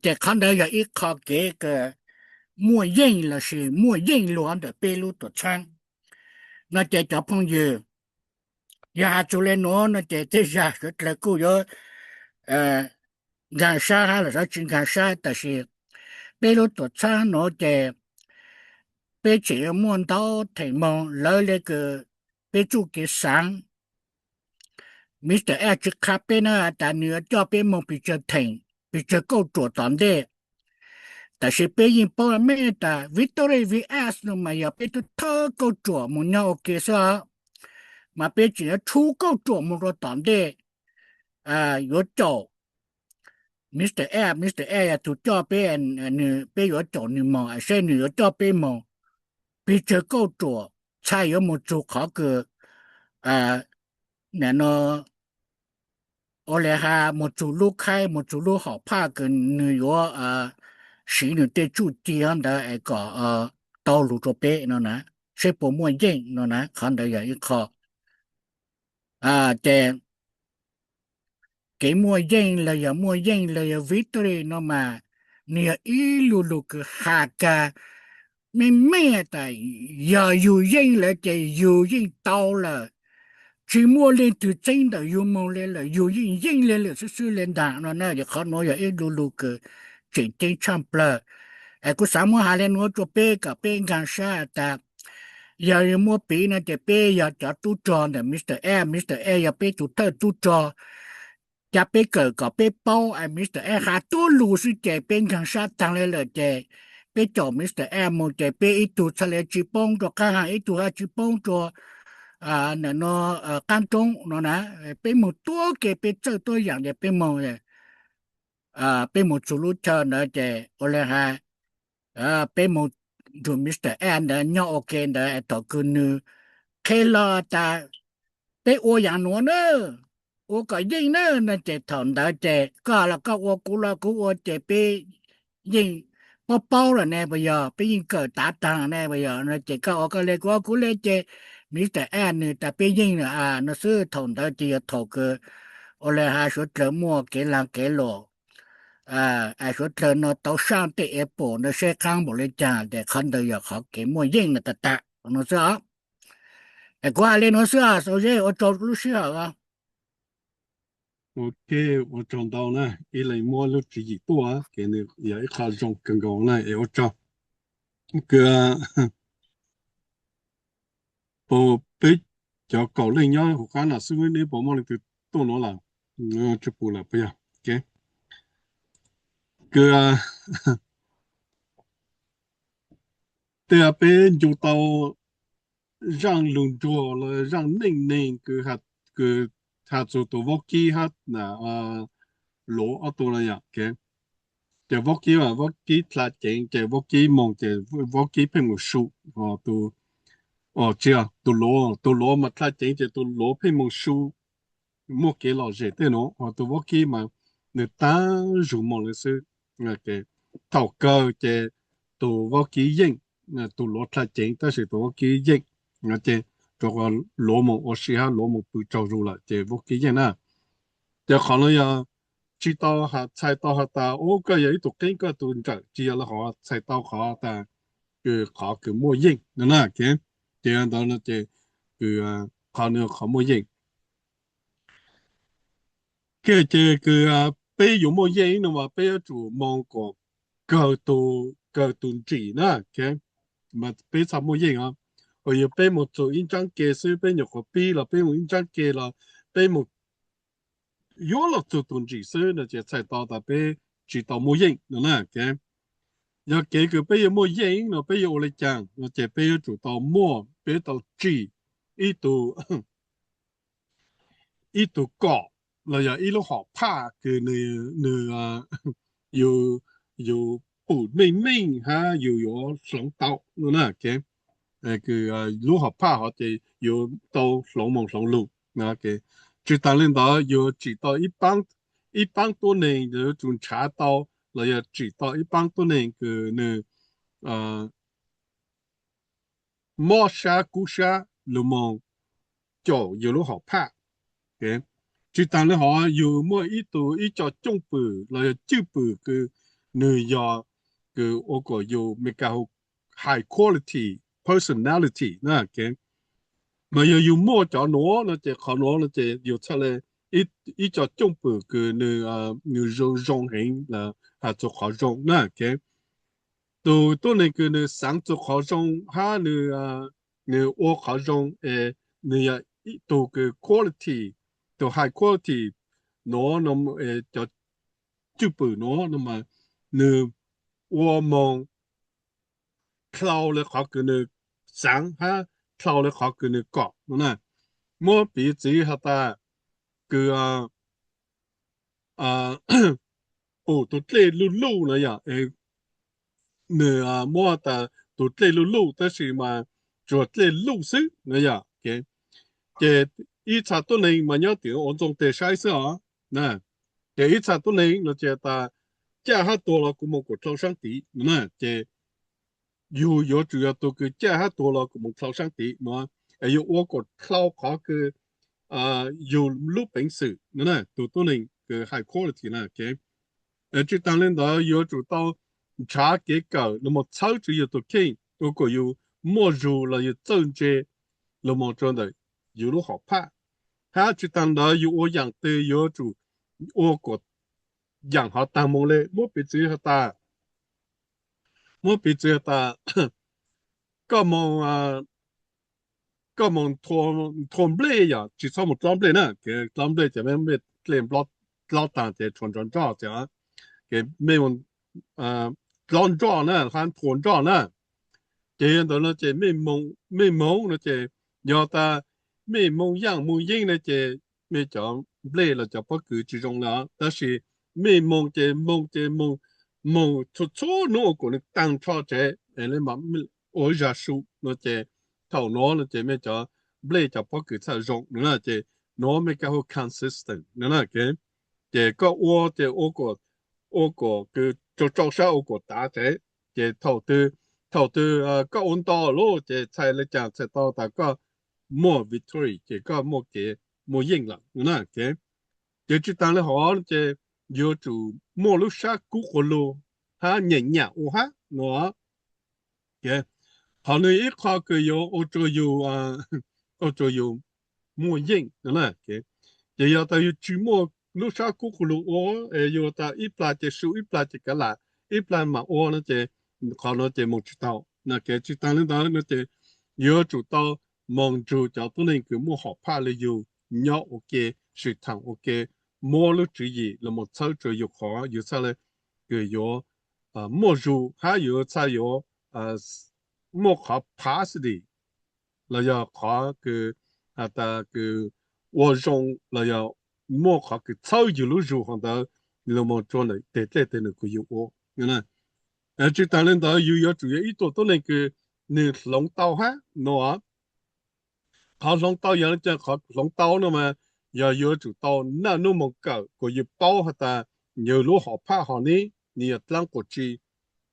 Ces qhov ntawd yog ib qho kev kws muaj yeej lossis muaj yeej luag ntawm peb lub tuam txhab no ces cov phooj ywg, yog has txug le nuav no ces tej zag sawv dlawg kuj yuav nkaag sab hab los xyov tsis nkaag sab, tab sis peb lub tuam txhab nuav ces peb tseem yuav muaj ntau theem moog lawv le kws peb txuj kev xaav. Mr. Ed tsis qha peb na tas nws yuav coj peb moog pes tsawg theem, pes tsawg kauj ruam tom ntej. Tab sis peb yeej paub meej tas Victory V S no mas yog peb tub thawj kauj ruam mus nyob ua ke xwb os, mas peb tseem yuav tshuab kauj ruam mus rua tom ntej. Yuav caum Mr. Ed, Mr. Ed yog tug coj peb, peb yuav caum nws moog saib nws yuav coj peb moog pes tsawg kauj ruam, txhaj yuav mus txug qhov kws no ua le has mus txug lub khaib, mus txug lub hom phaj kws nws yuav siv nws tej txuj ci ntawd es kom tau lug rua peb no na, saib puas muaj yeej no na. Qhov ntawd yog ib qho. Ces kev muaj yeej los yog muaj yeej los yog victory no mas nws yog ib lu lug kws has kag meej meej tas yog yug yeej lawm ces yug yeej tau lawm, tsis muaj leej twg txeeb ntawm yug moog le lawm, yug yeej yeej le lawm xwb xwb le ntag no na. Yog qhov nuav yog ib lu lug kws tseem ceeb tshaj plawg. Es kuv xav muab has le nuav rua peb kom peb nkaag sab tas yog muab piv no ces peb yog cov tub rog ntawm Mr. Ed, Mr. Ed yog peb tug thawj tub rog. Ca peb kawm kom peb paub, Mr. Ed has tuab lug xwb ces peb nkaag sab taag le lawm ces peb caum Mr. Ed moog ces peb ib tug txhaj le tsis poob rua qaab haag, ib tug hab tsis poob rua ntawm no qaab roob no na. Peb moog tuab ke peb txawj tuab yaam ces peb moog, peb moog txug lub chaw ntawd ces ua le has peb moog nrug Mr. Ed ntawd nyob ua ke ntawd thaum kws nws qhia los tas peb ua yaam nuav na, ua kom yeej na no ces thaum ntawd ces koj los koj ua, kuv los kuv ua ces peb yeej paub paub lawm ne puas yog, peb yeej kawm tav taag ne puas yog no ces koj ua koj le kuv ua kuv le ces Mr. Ed nws tas peb yeej lawm no xwb. Thaum ntawd ces yog thaum kws ua le has suav dlawg muaj kev laag kev luam, suav dlawg no tau saaj tej apple ntawd saib qaab npaum le caag ces qhov ntawd yog qhov kev muaj yeej lawm tag tag no xwb os. Es kuv has le nuav xwb os, sau zeb ua tsaug lub sij hawm os. Ok, ua tsaug ntau na, ib leeg muab lub tswv yim tuaj, kev nws yog ib qho zoo kawg nkaus na es ua tsaug. Kws peb cov kaum leej nyob huv qab no xwb neb puas muaj leej twg tuaj nuav lawm? Tsis pum lawm puas yog? Kws tej peb ncu tau zaaj lug nruag los zaaj neej neeg kws has txug tus vaub kib hab luav ob tug no yom. Ces vaub kib, vaub kib dlha ceev ces vaub kib moog ces vaub kib pheej mus su tus, tsis, tus luav, tus luav mas dlha ceev ces tus luav pheej mus su, muaj kev lom zem tej nuav. Ho tus vaub kib mas nws taab zug moog le xwb. Thaum kawg ces tus vaub kib yeej, tus luav dlha ceev tab sis tus vaub kib yeej, ces rua qhov luav moog ua si hab luav moog pw tsaug zug lawm ces vaub kib yeej na. Ces qhov nuav yog tsis tau txhais tau has tas, ub, koj yog ib tug qeeb koj tus nrawm, tsis yog lawv ho txhais tau qhov tas kws qhov kws muaj yeej no na. Ces ntawd no ces kws qhov nws qhov muaj yeej. Ces kws peb yuav muaj yeej no mas peb yuav tsum moog kom kawg tus, kawg tus ntsim na. Mas peb txhaj muaj yeej os. Uas yog peb moog txug ib ntsaab ke xwb, peb nyuam qhuav pib los peb moog ib ntsaab ke los peb moog yuav luag txug tus ntsim xwb no ces txhais tau tas peb tsis tau muaj yeej no na. Yog kev kws peb yuav muaj yeej no peb yuav ua le caag no ces peb yuav tsum tau muaj, peb tau tsim ib tug, ib tug kom los yog ib lub hom phaj kws nws, nws yus, yus pum meej meej hab yus yuav hloov tau no na. Kws lub hom phaj hov ces yuav tau hloov moog hloov lug. Tsis taag le ntawd yuav tsim tau ib paab, ib paab tuab neeg yuav tsum nrhav tau los yog tsim tau ib paab tuab neeg kws nws mob sab kub sab lug moog caum yus lub hom phaj. Tsis taag le hov yus muaj ib tug, ib co cooj pwm los yog cwj pwm kws nws yog kws ua kom yus Meskas hu high quality personality na. Mas yog yus muaj cov nuav no ces qhov nuav no ces yus txhaj le ib co cooj pwm kws nws, nws zoo, zoo heev, has txug qhov zoo na. Tus tuab neeg kws nws xaav txug qhov zoo hab nws, nws ua qhov zoo es nws yog ib tug kws quality, tus high quality nuav no, cov cwj pwm nuav no mas nws ua moog dlhau le qhov kws nws xaav hab dlhau le qhov kws nws kom no na. Muab piv txwv has tas kws pum tus dlej luj luj no yog, nws muab tas tus dlej luj luj tab sis mas tsuas dlej luj xwb no yog. Ces ib txha tuab neeg mas nyob tim ua ntxoo teg saib xwb os. Ces ib txha tuab neeg no ces tas caj hab tuag los kuv moog kuam dlhau saab tid no na. Ces yug yuav tsum yog tus kws caj hab tuag los kuam moog dlhau saab tid no, es yug ua kuam dlhau qhov kws yug lub peev xwm no na, tus tuab neeg kws high quality na. Tsis taag le ntawd yuav tsum tau nrhav kev kawm los moog txhawb tsua yug tus kheej ua kuam yug muaj zug los yug txawj ntse los moog rua ntawm yug lub hom phaj. Hab tsis taag ntawd yug ua yaam twg yuav tsum ua kuam yaam hov taag moog le. Muab piv txwv has tas, muab piv txwv has tas koj moog, koj moog nthua nplej, yog tsis txhob moog dlob nplej na, dlob nplej ces mej dlej dlob taag ces tshuav nrov nroj ces, ces mej moog dlob nroj na hab nthua nroj na. Ces yog ntawd no ces mej moog no ces yog tas mej moog yaaj moog yeej na ces mej cov nplej los cov pob kws tsis zoo le. Tab sis mej moog ces moog ces moog, moog txhua txhua nub ua kuam nws taag nrho tsev, ua zag su no ces thaum nuav no ces mej cov nplej cov pob kws txhaj zoo no na. Ces nuav mej kab hu consistent no na. Ces koj ua ces ua kuam, ua kuam kws rau rau sab ua kuam tav tsev. Ces thaum twg, thaum twg koj ua nto lawm ces txhais le caag txhais tau tas koj muaj victory ces koj muaj kev muaj yeej lawm no na. Ces tsis taag le hov ces yuav tsum muaj lub sab kub quas lug hab nyeem nyam ua hab no. Qhov nwg ib qho kws yuav ua rua yug, ua rua yug muaj yeej no na. Ces yog tas yug tsis muaj lub sab kub quas lug ua, es yug tas ib plag ces su ib plag ces kav lam, ib plag mam ua no ces qhov nuav ces moog tsis tau na. Kev tsis taag le ntawd no ces yuav tsum tau moog nrug cov tuab neeg kws muaj hom phaj le yug nyob ua ke, sib thaam ua ke, muab lub tswv yim los moog txhawb rua yug qhov yug txhaj le kws yuav muaj zug hab yug txhaj yuav muaj qhov positive los yog qhov kws has tas kws ua zoo los yog muaj qhov kws txhawb yug lub zug hov ntawd los moog rua ntawm teg dlej teg nwg kws yug ua. Tsis taag le ntawd yug yuav tsum yog ib tug tuab neeg kws nwg hloov tau hab no. Qhov hloov tau yog le caag? Qhov hloov tau no mas yog yuav tsum tau naj nub moog kawm kuas yug paub has tas yug lub hom phaj hov ne, nwg yog dlaab quas tsi.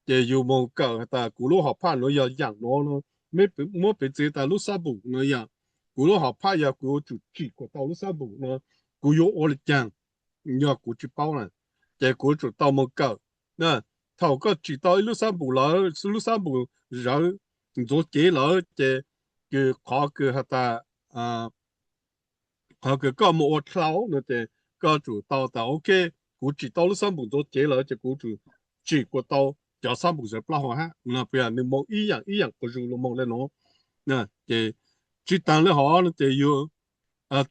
Ces yug moog kawm has tas kuv lub hom phaj nuav yog yaam nuav no, muab piv txwv tas lub xab npum no yog kuv lub hom phaj, yog kuv yuav tsum tsim kuas tau lub xab npum no, kuv yuav ua le caag yog kuv tsis paub na. ces kuv yuav tsum tau moog kawm. Thaum koj tsim tau ib lub xab npum lawm, lub xab npum zawv ntxuav cev lawm ces kws qhov kws has tas qhov kws koj moog ua dlhau no ces koj tsum tau tas ok, kuv tsim tau lub xab npum ntxuav cev lawm ces kuv tsum tsim kuas tau cov xab npum zawv plaub hau hab. Nws moog ib yaam ib yaam quas zug lug moog le nuav. Ces tsi taag le hov no ces yug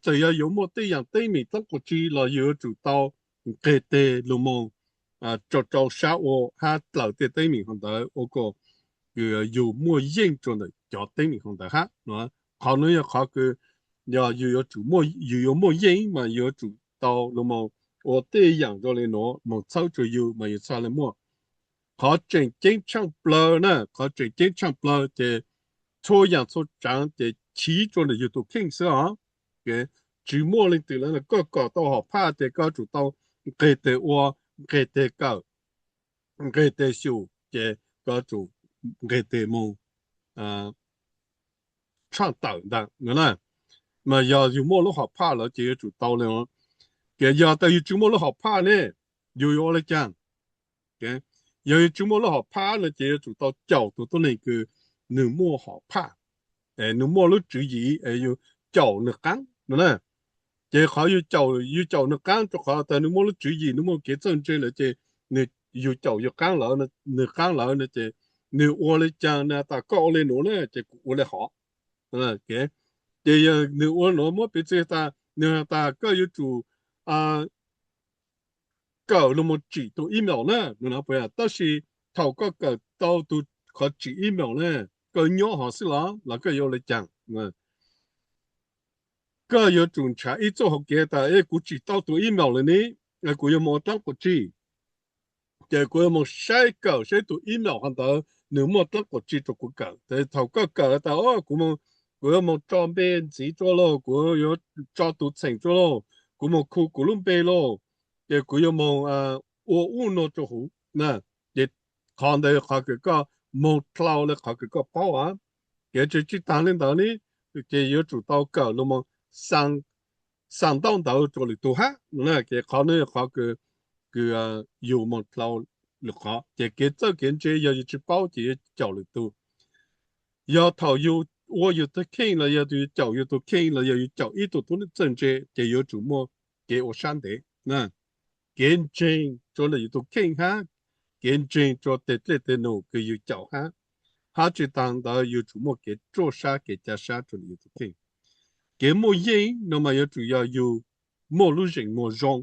txawm yog yuav muaj tej yaam teeb meem dlaab quas tsi los yug yuav tsum tau nqeg teg lug moog rau rau sab ua hab dlaws tej teeb meem hov ntawd ua kom yug muaj yeej rua ntawm cov teeb meem hov ntawd hab no. Qhov nuav yog qhov kws yog yug yuav tsum, yug yuav muaj yeej mas yug yuav tsum tau lug moog ua tej yaam zoo le nuav moog txhawb rua yug mas yug txhaj le muaj. Qhov tseem ceeb tshaaj plawg na, qhov tseem ceeb tshaaj plawg ces txhua yaam txhua tsaav ces chiv rua ntawm yug tug kheej xwb os. Tsi muaj leej twg lawm, koj kom tau hom phaj ces koj tsum tau nqeg teg ua, nqeg teg kawm, nqeg teg xyum ces koj tsum nqeg teg moog tshaaj tawm ntag no na. Mas yog yug muaj lub hom phaj lawm ces yuav tsum tau le. Ces yog tas yug tsi muaj lub hom phaj ne, yug yuav ua le caag? Yog yug tsi muaj lub hom phaj no ces yuav tsum tau caum tug tuab neeg kws nws muaj hom phaj, nws muaj lub tswv yim es yug caum nws qaab no na. Ces qhov yug caum, yug caum nws qaab rua qhov tas nws muaj lub tswv yim, nws muaj kev txawj ntse lawm ces yug caum yug qaab lawm, nws qaab lawm no ces nws ua le caag, nws has tas koj ua le nuav na ces kuv ua le hov. Ces yog nws ua nuav muab piv txwv tas nws has tas koj yuav tsum kawm lug moog tsim tug email na, tab sis thaum koj kawm tau tug qhov tsim email na, koj nyob hov xwb los, los koj yuav ua le caag? Koj yuav tsum nrhav ib txuj hauv kev tas kuv tsim tau tug email lawm ne, kuv yuav moog ua dlaab quas tsi? Ces kuv yuav moog saib, kawm saib tug email hov ntawd nws muaj dlaab quas tsi rua kuv kawm. Thaum koj kawm tas kuv yuav moog tso npe ntxiv rua lauj, kuv yuav tso tug txheem rua lauj, kuv moog khu kuv lub npe lauj, ces kuv yuav moog ua ub nua rua huv na. Ces qhov ntawd qhov kws koj moog dlhau le qhov kws koj paub a. Kev tsi tsi taag le ntawd ne, ces yuav tsum tau kawm lug moog xaa ntaub ntawv rua lwm tug hab. Ces qhov nuav yog qhov kws yug moog dlhau lwm qhov. Ces kev txawj kev ntse yog yug tsi paub ces yuav caum lwm tug. Yog thaum yug ua yug tug kheej los yog yug caum yug tug kheej los yog yug caum ib tug tub txawj ntse ces yuav tsum muaj kev ua sab ntev. Kev ntseeg rua ntawm yug tug kheej hab kev ntseeg rua teg dlej teg num kws yug caum hab, hab tsi taag ntawd yug tsum muaj kev ruaj sab kev ca sab rua ntawm yug tug kheej. Kev muaj yeej no mas yuav tsum yog yug muaj lub zeem muag zoo,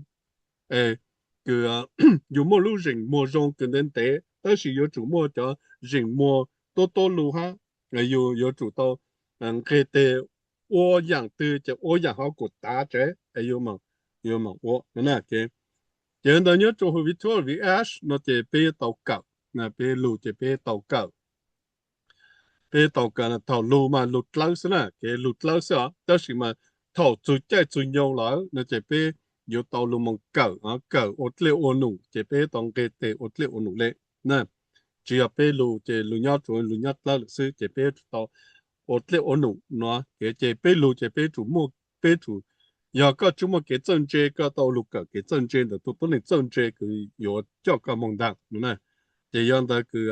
yug muaj lub zeem muag zoo kws ntev ntev, tab sis yuav tsum muaj cov zeem muag tuab tuab lug hab. Yug yuav tsum tau nqeg teg ua yaam twg ces ua yaam hov kuas tav tsev, yug mam ua no na. Ces ntawd nyob rua huv Victoria Ash no ces peb tau kawm, peb lug ces peb tau kawm, peb tau kawm thaum lug mas lug dlawb xwb na, kev lug dlawb xwb os. Tab sis mas thaum txug caij txug nyoog lawm no ces peb yuav tau lug moog kawm, kawm ua dlej ua num ces peb tau nqeg teg ua dlej ua num le na. Tsi yog peb lug ces lug nyob tsuav lug nyob dlawb lawm xwb ces peb yuav tsum tau ua dlej ua num no. Ces peb lug ces peb tsum muaj, peb tsum, yog koj tsi muaj kev txawj ntse koj tau lug kawm kev txawj ntse ntawm tug tuab neeg txawj ntse kws yuav coj koj moog ntaag no na. Ces yog ntawd kws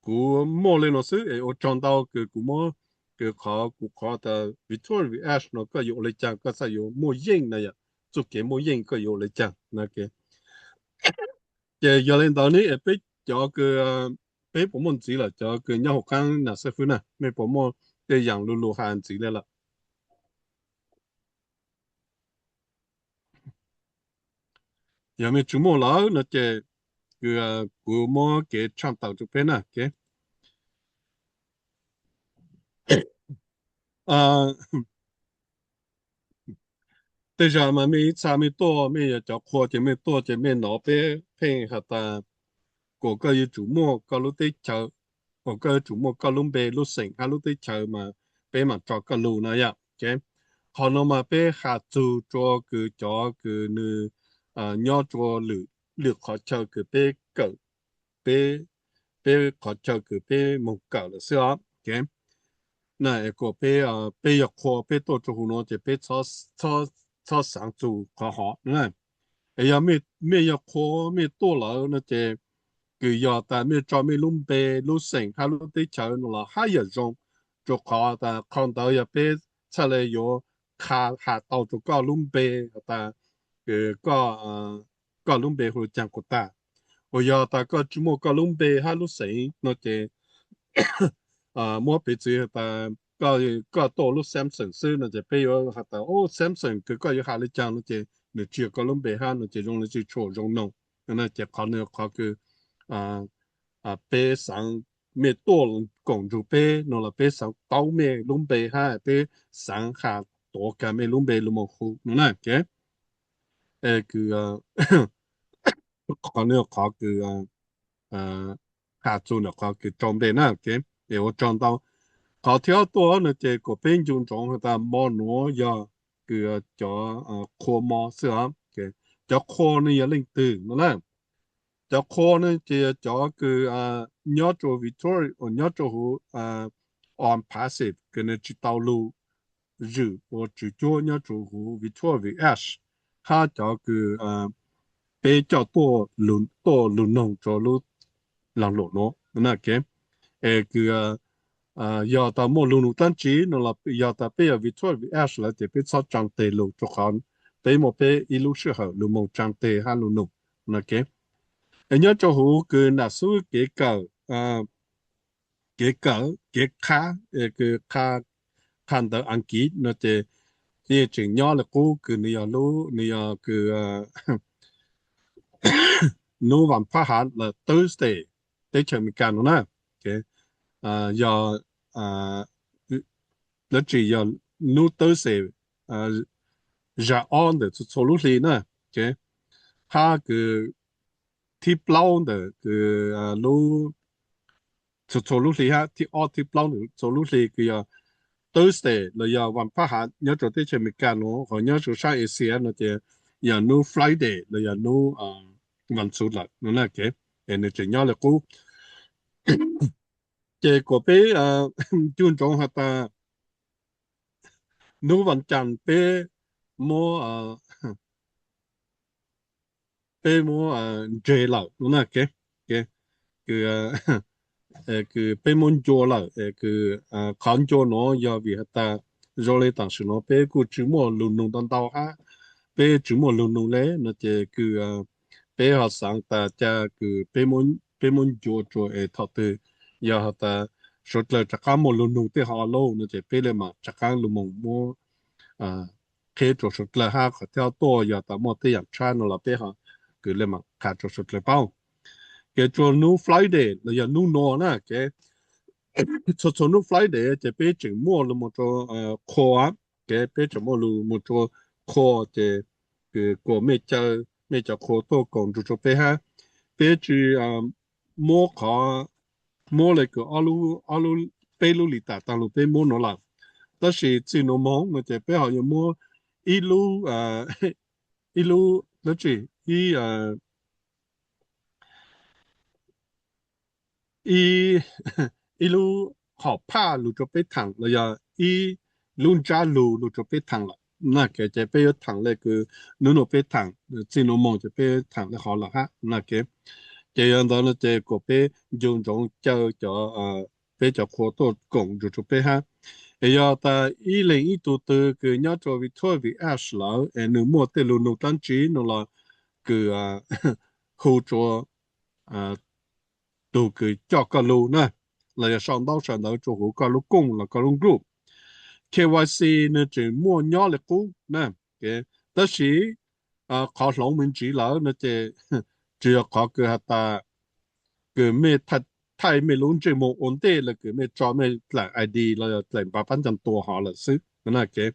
kuv muaj le nuav xwb es ua tsaug ntau kws kuv muab, kws qhov kuv qhov tas Victoria Ash no koj yuav ua le caag koj txhaj yuav muaj yeej na yom, txuj kev muaj yeej koj yuav ua le caag na. Ces yog le ntawd ne es peb cov kws, peb puas muaj ntxiv lawm cov kws nyob huv qaab na xib fwb na, mej puas muaj tej yaam lug lug has ntxiv le lawm? Yog mej tsi muaj lawm no ces kws kuv muab kev tshaaj tawm rua peb na. Tej zag mas mej ib txha mej tuaj mej yog cov qhua ces mej tuaj ces mej nov peb pheej has tas kom koj yuav tsum muaj koj lub teb chaws, kom koj yuav tsum muaj koj lub npe lub xeem hab lub teb chaws mas peb mam tso koj lug na yom. Qhov no mas peb has txug rua kws cov kws nws nyob rua lwm, lwm qhov chaw kws peb kawm, peb, peb qhov chaw kws peb moog kawm lawm xwb os. Na kom peb, peb yog qhua peb tuaj rua huv nuav ces peb txhob, txhob txhob xaav txug qhov hov na. Es yog mej, mej yog qhua mej tuaj lawm no ces kws yog tas mej tso mej lub npe, lub xeem hab lub teb chaws no los hab yam zoo, rua qhov tas qhov ntawd yog peb txhaj le yuav qha has tau rua koj lub npe, has tas koj, koj lub npe hu lug caag kuas tag. Uas yog tas koj tsi muaj koj lub npe hab lub xeem no ces muab piv txwv has tas koj, koj tuaj lub Samson xwb no ces peb yuav has tas, o, Samson kws koj yuav has le caag no ces nws tsi yog koj lub npe hab no ces zoo le tsi tshua zoo noog. Ces qhov no qhov kws peb xaav, mej tuaj koom nrug peb no los peb xaav paub mej lub npe hab peb xaav has tuav kag mej lub npe lug moog hu no na. Kws qhov no qhov kws has txug ntawm qhov kws rau npe na. Es ua tsaug ntau. Qhov thib ob tuaj no ces kuas peb ncu ntsoov has tas mo nuav yog kws cov qhua mo xwb os. Cov qhua no yog leej twg no na? Cov qhua no ces yog cov kws nyob rua Victoria, nyob rua huv on passive kws nws tsi tau lug zwm ua tswv cuab nyob rua huv Victoria Ash, hab cov kws peb coj tuaj, tuaj lug noog rua lub laag luam nuav na. Es kws yog tas muaj lug nug dlaab tsi no los yog tas peb yog Victoria Ash lawm ces peb txhob tsaa teg lug rua qhov peb muaj peb ib lub sij hawm lug moog tsaa teg hab lug nug na. Es nyob rua huv kws nam xub kev kawm, kev kawm, kev qha, kws qha ntawv Askiv no ces yeej tseem nyob le qub kws nws yog lub, nws yog kws nub vas phab hav lawm Thursday teb chaws Amelikas no na. Yog, lawv tsis yog nub Thursday zag ob ntawm txhua txhua lub hli na. Hab kws thib plaub ntawm kws lub, txhua txhua lub hli hab thib ob thib plaub ntawm txhua lub hli kws yog Thursday los yog vas phab hav nyob rua teb chaws Amelikas no, ho nyob rua saab Asia no ces yog nub Friday los yog nub vas xuv lawm no na. Es nws tseem nyob le qub. Ces kuas peb ncu ntsoov has tas nub vas cas peb muab, peb muab ntseg lawm no na. Kws, kws peb muab ncua lawm, kws qhov ncua nuav yog vim has tas zoo le tam sim nuav peb kuj tsis muaj lug nug ntau ntau hab, peb tsis muaj lug nug le no ces kws peb ho xaav tas ca kws peb muab ncua rua es thaum twg yog has tas suav dlawg rov qaab muaj lug nug tej ho lauj no ces peb le maam rov qaab lug moog muab qheb rua suav dlawg hab qhov thib ob tuaj yog tas muaj tej yaam tshab no los peb ho kws le maam qha rua suav dlawg paub. Ces rua nub Friday los yog nub nuav na, txhua txhua nub Friday ces peb tseem muaj lug moog rua qhua, ces peb tseem muaj lug moog rua qhua ces kws kuas mej caw mej cov qhua tuaj koom nrug rua peb hab. Peb tsis muab qhov, muab le kws ob lub, ob lub, peb lub lis tas taag lug peb muab nuav lawm, tab sis txij nuav moog no ces peb ho yuav muab ib lub, ib lub dlaab tsi, ib, ib, ib lub hom phaj lug rua peb thaam los yog ib lub ntsab lug lug rua peb thaam lawm na. Ces peb yuav thaam le kws nub nuav peb thaam, txij nuav moog ces peb thaam le hov lawm hab na. Ces yog ntawd no ces kuas peb ncu ntsoov caw cov, peb cov qhua tuaj koom nrug rua peb hab. Es yog tas ib leeg ib tug twg kws nyob rua Victoria Ash lawm es nws muaj tej lug nug dlaab tsi no los kws hu rua tug kws coj koj lug na, los yog sau ntaub sau ntawv rua huv koj lub kooj los koj lub group. K Y C nws tseem muaj nyob le qub na, tab sis qhov hloov me ntsis lawm no ces tsis yog qhov kws has tas kws mej thaij mej lub ntsej muag ua ntej los kws mej tso mej dlaim I D los yog dlaim npav pab cag tua hov lawm xwb.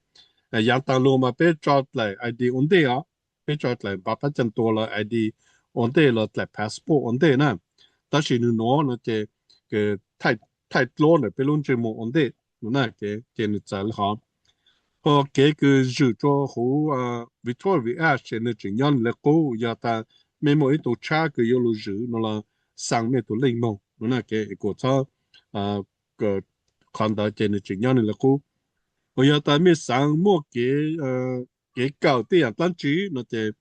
Yaav taag lug mas peb tso dlaim I D ua ntej os, peb tso dlaim npav pab cag tua los I D ua ntej los dlaim passport ua ntej na. Tab sis nws nuav no ces thaij dluab ntawm peb lub ntsej muag ua ntej no na, ces nws txawv le hov. Ho kev kws zwm rua huv Victoria Ash ces nws tseem nyob nws le qub, yog tas mej muaj ib tug tshab kws yuav lug zwm no los xaa mej tug leej moog no na, kuas txhob, qhov ntawd ces nws tseem nyob nws le qub. Uas yog tas mej xaav muaj kev kev kawm tej yam dlaab tsi no ces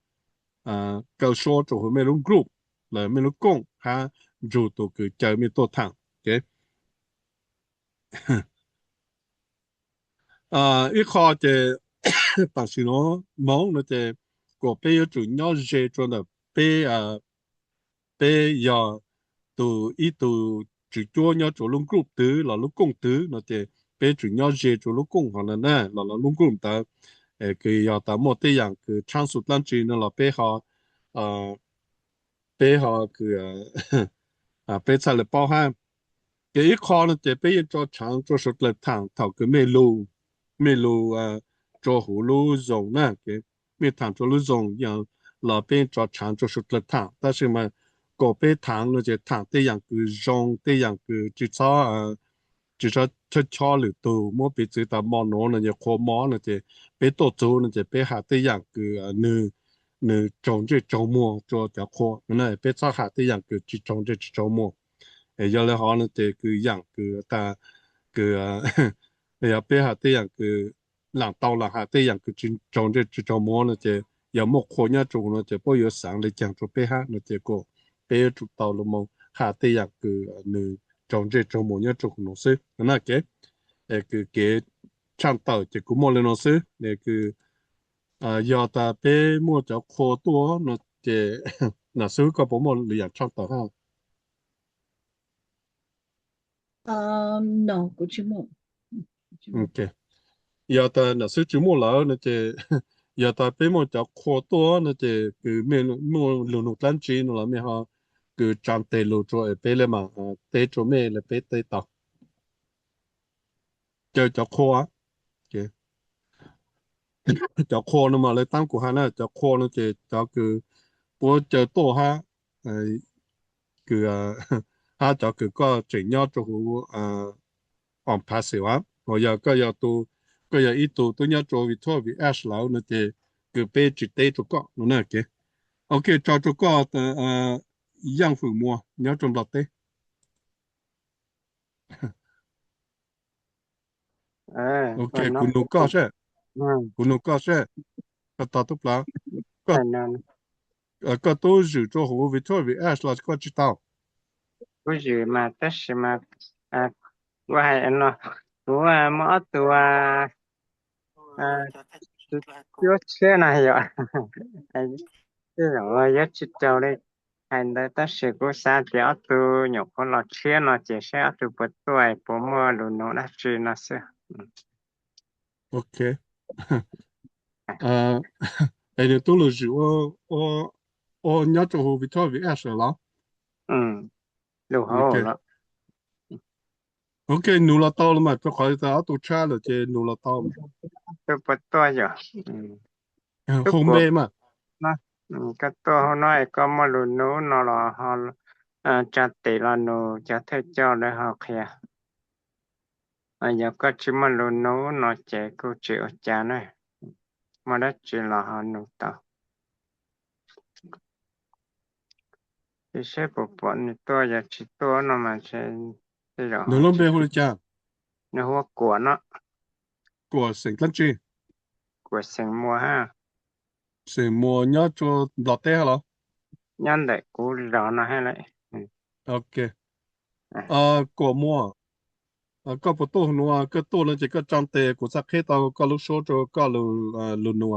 kawm suab rua huv mej lub group, lawv mej lub kooj hab nrug tus kws caw mej tuaj thaam. Ib qho ces tam sim nuav Moob no ces kuas peb yuav tsum nyob ze rua ntawm peb, peb yog tug ib tug tswv cuab nyob rua lub group twg los lub kooj twg no ces peb tsum nyob ze rua lub kooj hov na los lub group ntawd. Kws yog tas muaj tej yaam kws tshaab xu dlaab tsi no los peb ho, peb ho kws peb txhaj le paub hab. Ces ib qho no ces peb yeej tso tshaav rua suav dlawg thaam thaum kws mej lug, mej lug rua huv lub Zoom na, mej thaam rua lub Zoom los peb tso tshaav rua suav dlawg thaam, tab sis mas kom peb thaam no ces thaam tej yaam kws zoo, tej yaam kws tsi txhob, tsi txhob chob chob lwm tug. Muab piv txwv tas mo nuav no ces qhua mob no ces peb tuaj txug no ces peb has tej yaam kws nwg, nwg tsaug ntsej tsaug muag rua cov qhua no, peb txhob has tej yaam kws tsi tsaug ntsej tsi tsaug muag. Yog le hov no ces kws yaam kws tas, kws yog peb has tej yaam kws laam tau laam has tej yaam kws tsi tsaug ntsej tsi tsaug muag no ces yog muaj qhua nyob rua huv no ces puab yuav xaav le caag rua peb hab no ces kom peb yuav tsum tau lug moog has tej yaam kws nwg tsaug ntsej tsaug muag nyob rua huv nuav xwb no na. Kev, kws kev tshaaj tawm ces kuv muaj le nuav xwb. Kws yog tas peb muaj cov qhua tuaj no ces nam xwb koj puas muaj lwm yaam tshaaj tawm hab? Yog tas nam xwb tsi muaj lawm no ces yog tas peb muaj cov qhua tuaj no ces kws mej muaj lug nug dlaab tsi no los mej ho kws tsaa tes lug rua es peb le maam teb rua mej le peb teb tau. Caw cov qhua, cov qhua no mas le taab kuv has na, cov qhua no ces cov kws puab caw tuaj hab, kws, hab cov kws koj tseem nyob rua huv on passive, uas yog koj yog ib tug tub nyob rua Victoria Village lawm no ces kws peb tsi teb rua koj no na. Ok, tso rua koj Yaaj Fwm Muas nyob rua Nplog teb. Ok, kuv nug koj seb, kuv nug koj seb, koj tog tub plaws, koj tub zwm rua huv Victoria Village los koj tsi tau? Tub zwm mas tab sis mas kuv hais no, kuv muaj ob tug cuab tshiab no yom, tej zaum yuav tsi raug li hais ntawd tab sis kuv xav tias ob tug nyuam qhuav los tshiab no ces saib ob tug puas tuaj puas muaj lus nug dab tsi no xwb. Ok. Es nws tub lug zwm ua nyob rua huv Victoria Village los? Ok, nug los tau los mas, rua qhov tas ob tug tshab lawm ces nug los tau. Hu npe mas. Koj tuaj hauv no es koj muaj lus nug no los ho tsa tes los nug cov thawj coj lawv ho qhia. Yog koj tsis muaj lus nug no ces kuj tsis ua cas na, muaj dab tsi los ho nug tau. Ces saib puas pom nws tuaj, yog tsis tuaj no mas tej zaum. Nws lub npe hu li cas? Nws hu ua Kuam no. Kuam xeem dlaab tsi? Kuam xeem Muas hab. Xeem Muas nyob rua Nplog teb hab los? Nyob ntawm kuv zos no hab lawm. Ok. Kuam Muas, koj puas tuaj nuav? Koj tuaj no ces koj tsa tes kuv txhaj qhib tau koj lub suab rua koj lug nug.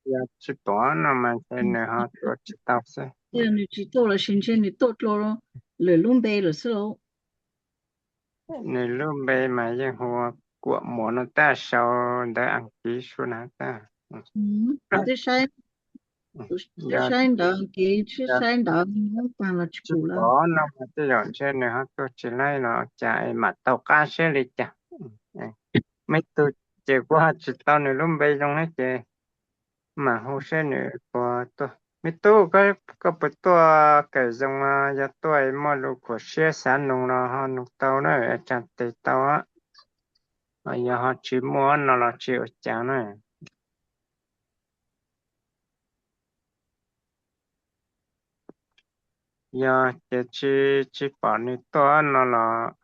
Yog tsis pom no mas nws ho tuaj tsis tau xwb. Nws tsis tuaj los sis ntshe nws tuaj dlua lwm lub npe lawm xwb lauj. Nws lub npe mas yeej hu ua Kuam Muas no, tab sau ntawv Askiv sub na tab. Twb saib ntawv Askiv, twb saib ntawv tag los tsis pom no mas tej zaum ntshe nws ho tuaj tsis laib los cas es mam tau qab saib li cas. Me tug ces kuv ho tsis tau nws lub npe zoo na ces mam hu saib nws puas tuaj. Me tub, koj puas tuaj kawm zoo? Yog tuaj muaj lus khuam siab xav nug los ho nug tau na, tsa tes tau. Yog ho tsis muaj no los tsis ua cas na. Yog ces tsis, tsis pom nws tuaj no los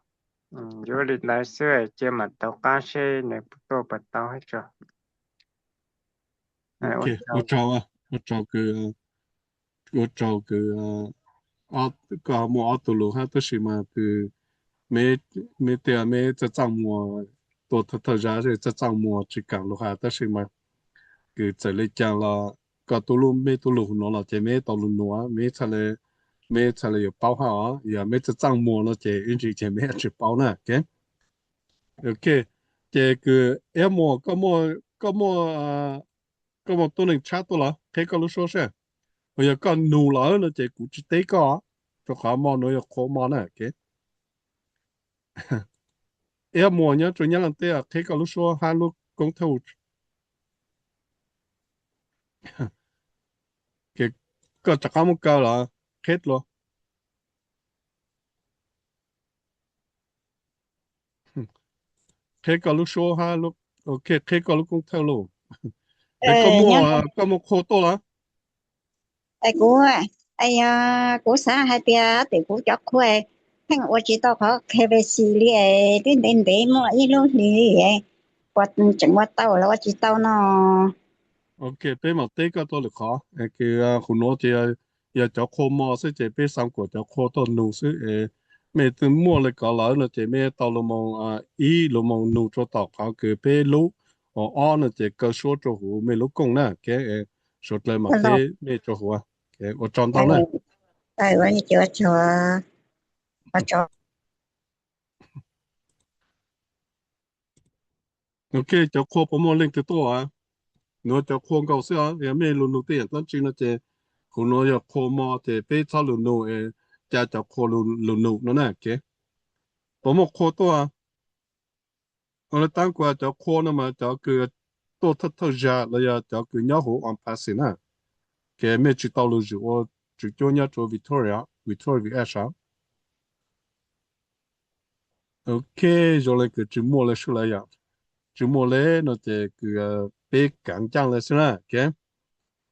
Yuav li ntawd xwb, cia mam tau qab seb nws puas tuaj puas tau tso. Ok, ua tsaug, ua tsaug kws, ua tsaug kws koj muaj ob tug lus hab, tab sis mas kws meb, meb tias meb txaj txaj muag, tuaj thawj thawj zaj txaj txaj muag tsis kaam lus has, tab sis mas kws txawm li cas los koj tub lub, meb tub lus nuav los ces meb tau lus nuav, meb txhaj le, meb txhaj le yuav paub hab os. Yog meb txaj txaj muag no ces ib ntsis ces meb tsis paub na. Ok, ces kws Iab Muas, koj muaj, koj muaj tuab neeg tshab tuaj los qheb koj lub suab seb, ho yog koj nug lawm no ces kuv tsis teb koj, rau qhov mo nuav yog qhua mo na. Iab Muas nyob rau Nyab Laaj teb, qheb koj lub suab hab lub koob thauj. Koj rov qab muab kaw los qheb dlua. Qheb koj lub suab hab, ok, qheb koj lub koob thauj lauj. Es koj muaj, koj muaj qhua tuaj los? Kuv, yog kuv xav hais tias twb kuv cov qhua pheej ua tsis tau qhov K Y C li, twb ntev ntev muaj ib lub hlis li, puas tseem ua tau los ua tsis tau no? Ok, peb mam teb koj tuaj lwm qhov. Kws huv nuav ces yog cov qhua mo xwb ces peb xaav kuas cov qhua tuaj nug xwb. Mej twb muaj le kov lawm no ces mej tau lus moos ib lus moos nug rua tom qhov kws peb lub, ob no ces kaw suab rua huv mej lub kooj na. Suav dlawg mam teb mej rua huv. Ua tsaug ntau na. Ok, cov qhua puas muaj leej twg tuaj? Nuav cov qhua nkaus xwb os, yog mej lug nug tej yaam dlaab tsi no ces huv nuav yog qhua mo ces peb txhob lug nug, ca cov qhua lug nug no na. Puas muaj qhua tuaj? Ua le taab kuas cov qhua no mas cov kws tuaj thawj thawj zag los yog cov kws nyob huv on pasis na. Ces mej tsis tau lug zwm ua tswv cuab nyob rua Victoria, Victoria Village. Ok, zoo le kws tsis muaj le sub lawm yom. Tsis muaj le no ces kws peb kaav ncaaj le xwb na.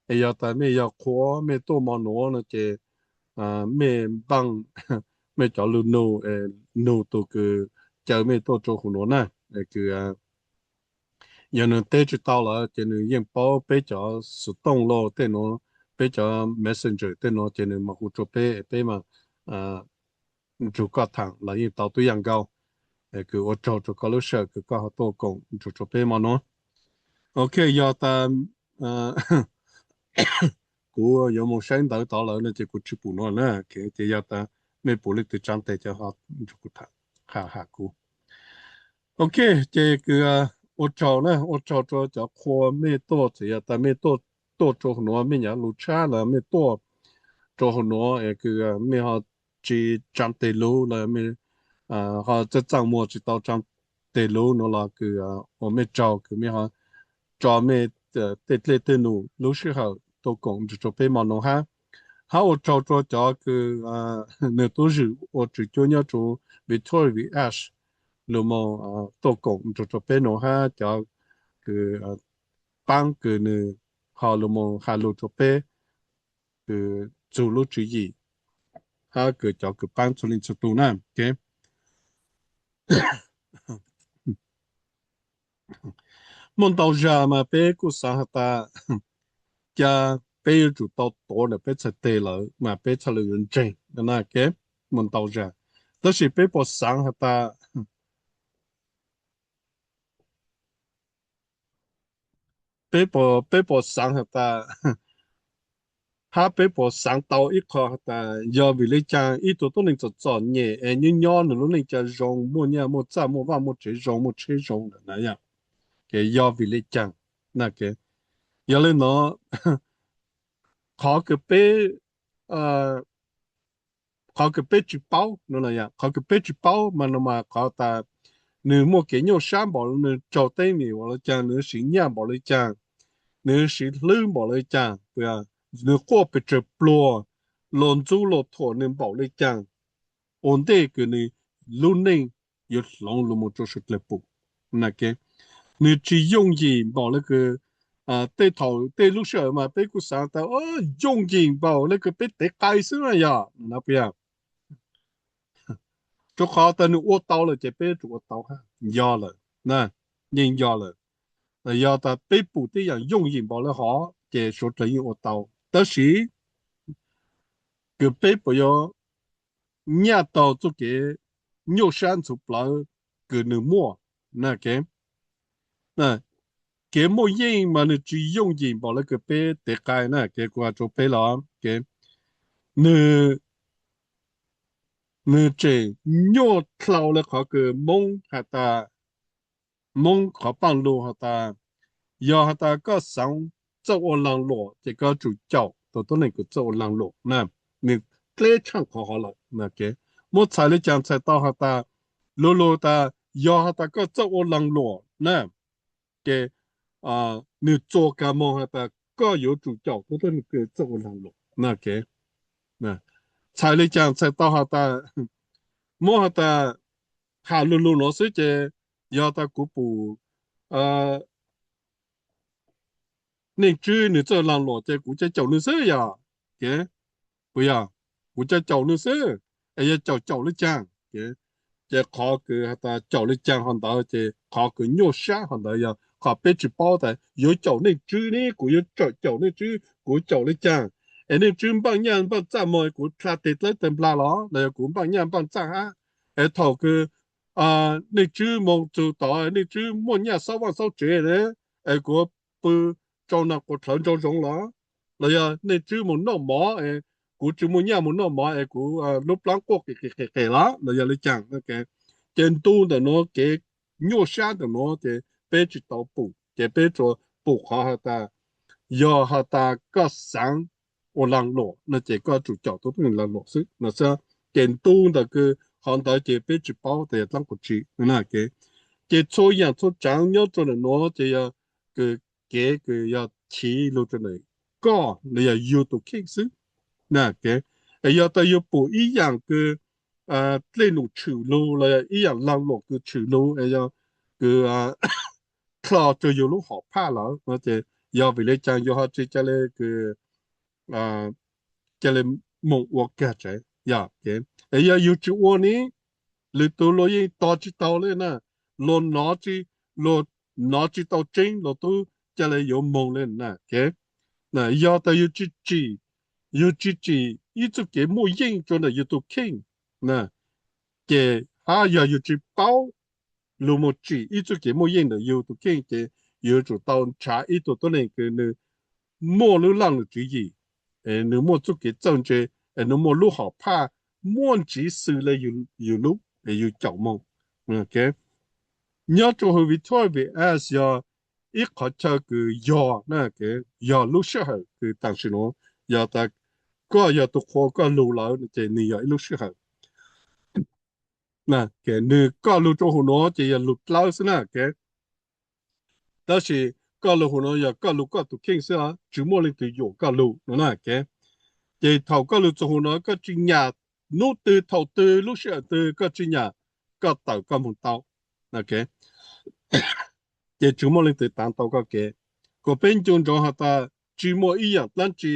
Es yog tas mej yog qhua mej tuaj mo nuav no ces mej npaaj mej cov lug nug, nug tus kws caw mej tuaj rua huv nuav na. Kws yog nws teb tsis tau lawm ces nws yeej paub peb cov xov tooj los tej nuav, peb cov messenger tej nuav ces nws mam hu rua peb, peb mam nrug koj thaam los yeej tau tub yaj nkaus. Kws ua tsaug rua koj lub sij hawm kws koj ho tuaj koom nrug rua peb mo nuav. Ok, yog tas kuv yuav moog saib ntawv tod lawm no ces kuv tsis pum nuav na. Ces yog tas mej pum leej twg tsaa tes ces ho nrug kuv ha, ha kuv. Ok, ces kws ua tsaug na, ua tsaug rua cov qhua mej tuaj, txawm yog tas mej tuaj rua huv nuav mej nyav lug tshab los mej tuaj rua huv nuav es kws mej ho tsis tsaa tes lug los mej ho txaj txaj muag tsis tau tsaa tes lug nuav los kws ua mej tsaug kws mej ho tso mej tej dlej tej num lub sij hawm tuaj koom nrug rua peb mo nuav hab. Hab ua tsaug rua cov kws nws tub zwm ua tswv cuab nyob rua Victoria Village lug moog tuaj koom nrug rua peb nuav hab cov kws paab kws nws ho lug moog has lug rua peb kws txug lub tswv yim hab kws cov kws paab txhua leej txhua tug na. Muaj ntau zag mas peb kuj xaav has tas ca peb yuav tsum tau tuav ntawm peb txhais teg lawm mas peb txhaj le yuav ntseeg na. Muaj ntau zag, tab sis peb puas xaav has tas peb puas, peb puas xaav has tas, hab peb puas xaav tau ib qho has tas yog vim le caag ib tug tuab neeg txom txom nyem es nyob nyob nws lub neej ca zoo, muaj nyaj muaj txaj muaj vaaj muaj tsev zoo muaj tsheb zoo lawm na yom, ces yog vim le caag na. Yog le nuav, qhov kws peb, qhov kws peb tsis paub no, qhov kws peb tsis paub mas no mas qhov tas nws muaj kev nyuaj sab npaum, nws raug teeb meem npaum le caag, nws siv nyaj npaum le caag, nws siv hlwb npaum le caag, nws quaj pes tsawg pluag, luag ntxub luag thuam nws npaum le caag, ua ntej kws nws lub neej yuav hloov lug moog rua suav dlawg pum na. Nws tsis yooj yim npaum le kws tej thaum tej lub sij hawm mas peb kuj xaav tas yooj yim npaum le kws peb tev qai xwb na yom. Puas yog? Rau qhov tas nws ua tau lawm ces peb yuav tsum ua tau hab. Yog lawm, yeej yog lawm. Yog tas peb pum tej yaam yooj yim npaum le hov ces suav dlawg yeej ua tau, tab sis kws peb puas yuav nyaj taug txuj kev nyuaj sab ntxhuv plawv kws nws muaj na. Kev muaj yeej mas nws tsis yooj yim npaum le kws peb tev qai na. Kev kuv has rau peb los, nws, nws tseem nyuaj dlhau le qhov kws Moob has tas, Moob qhov paaj lug has tas, yog has tas koj xaav txawj ua laag luam ces koj tsum caum tug tuab neeg kws txawj ua laag luam na. Nws dleb tshaaj qhov hov lawm. Muab txhais le caag txhais tau has tas, lu lug tas yog has tas koj txawj ua laag luam na, ces nws txua kag moog has tas koj yuav tsum caum tug tuab neeg kws txawj ua laag luam na. Txhais le caag txhais tau has tas, muab has tas, has lu lug nuav xwb ces yog tas kuv pum Neej Tswb nws txawj laag luam ces kuv ca caum nws xwb yog. Puas yog? Kuv ca caum nws xwb, es yog caum caum le caag? Ces qhov kws has tas caum le caag hov ntawd ces qhov kws nyuaj sab hov ntawd yog qhov peb tsis paub tas yuav caum Neej Tswb ne, kuv yuav tsawm caum Neej Tswb, kuv caum le caag? Es Neej Tswb npaaj nyaj npaaj txaj moog kuv dlha teg dlawb teg nplag los los yog kuv npaaj nyaj npaaj txaj hab? Es thaum kws Neej Tswb moog txug tod Neej Tswb muaj nyaj xauj vaaj xauj tsev ne, es kuv pw tsau nag quas dlhawv ntsau zoov los? Los yog Neej Tswb moog noj mov es kuv tsis muaj nyaj moog noj mov es kuv lub plaab quaj qis qis qis qis los? Los yog le caag? Ces ntu ntawm nuav kev nyuaj sab ntawm nuav ces peb tsis tau pum, ces peb tsuas pum qhov has tas, yog has tas koj xaav ua laag luam no ces koj tsum caum tug tuab neeg laag luam xwb no xwb. Ces ntu ntawm kws hov ntawd ces peb tsis paub tas yog dlaab qhov tsi. Ces txhua yaam txhua tsaav nyob rua ntawm nuav ces yog kws kev kws yog chiv lug rua ntawm koj los yog yug tug kheej xwb. Es yog tas yug pum ib yaam kws dlej num tshwm lug los yog ib yaam laag luam kws tshwm lug es yog kws dlho rua yug lub hom phaj lawm no ces yog vim le caag yug ho tsi ca le kws ca le moog ua kag tsev? Yog, es yog yug tsis ua ne, lwm tug luag yeej tog tsis tau le na, luag nov tsis, luag nov tsis tau tseeb luag tub ca le yuav moog le na. Yog tas yug tsis tsim, yug tsis tsim ib txuj kev muaj yeej rua ntawm yug tug kheej, ces hab yog yug tsis paub lug moog tsim ib txuj kev muaj yeej ntawm yug tug kheej ces yug yuav tsum tau nrhav ib tug tuab neeg kws nws muaj lub laaj lug tswv yim, es nws muaj txuj kev txawj ntse, es nws muaj lub hom phaj muaj ntsiv xws le yug lub, es yug caum moog. Nyob rua huv Victoria Falls yog ib qhov chaw kws yog na, yog lub sij hawm kws tam sim nuav yog tas koj yog tug qhua koj lug lawm ces nws yog ib lub sij hawm. Nws koj lug rua huv nuav ces yog lug dlawb xwb na. Tab sis koj lug huv nuav yog koj lug koj tug kheej xwb, tsis muaj leej twg yuam koj lug no na. Ces thaum koj lug txug huv nuav koj tsis nyam nub twg thaum twg lub sij hawm twg koj tsis nyam, koj tawm koj moog tau, ces tsis muaj leej twg taav tau koj kev. Kuas peb ncu ntsoov has tas tsis muaj ib yaam dlaab tsi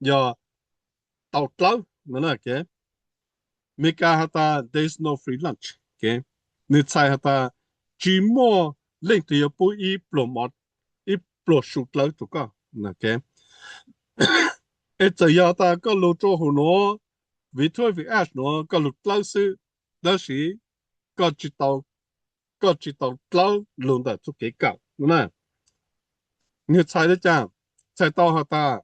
yog tau dlawb no na. Meskas has tas there is no free lunch, nws txhais has tas tsis muaj leej twg yuav pub ib pluag mov, ib pluag su dlawb rua koj. Es txawm yog tas koj lug rua huv nuav, Victoria Falls nuav koj lug dlawb xwb, tab sis koj tsis tau, koj tsis tau dlawb lug ntawm txuj kev kawm no na. Nws txhais le caag? Txhais tau has tas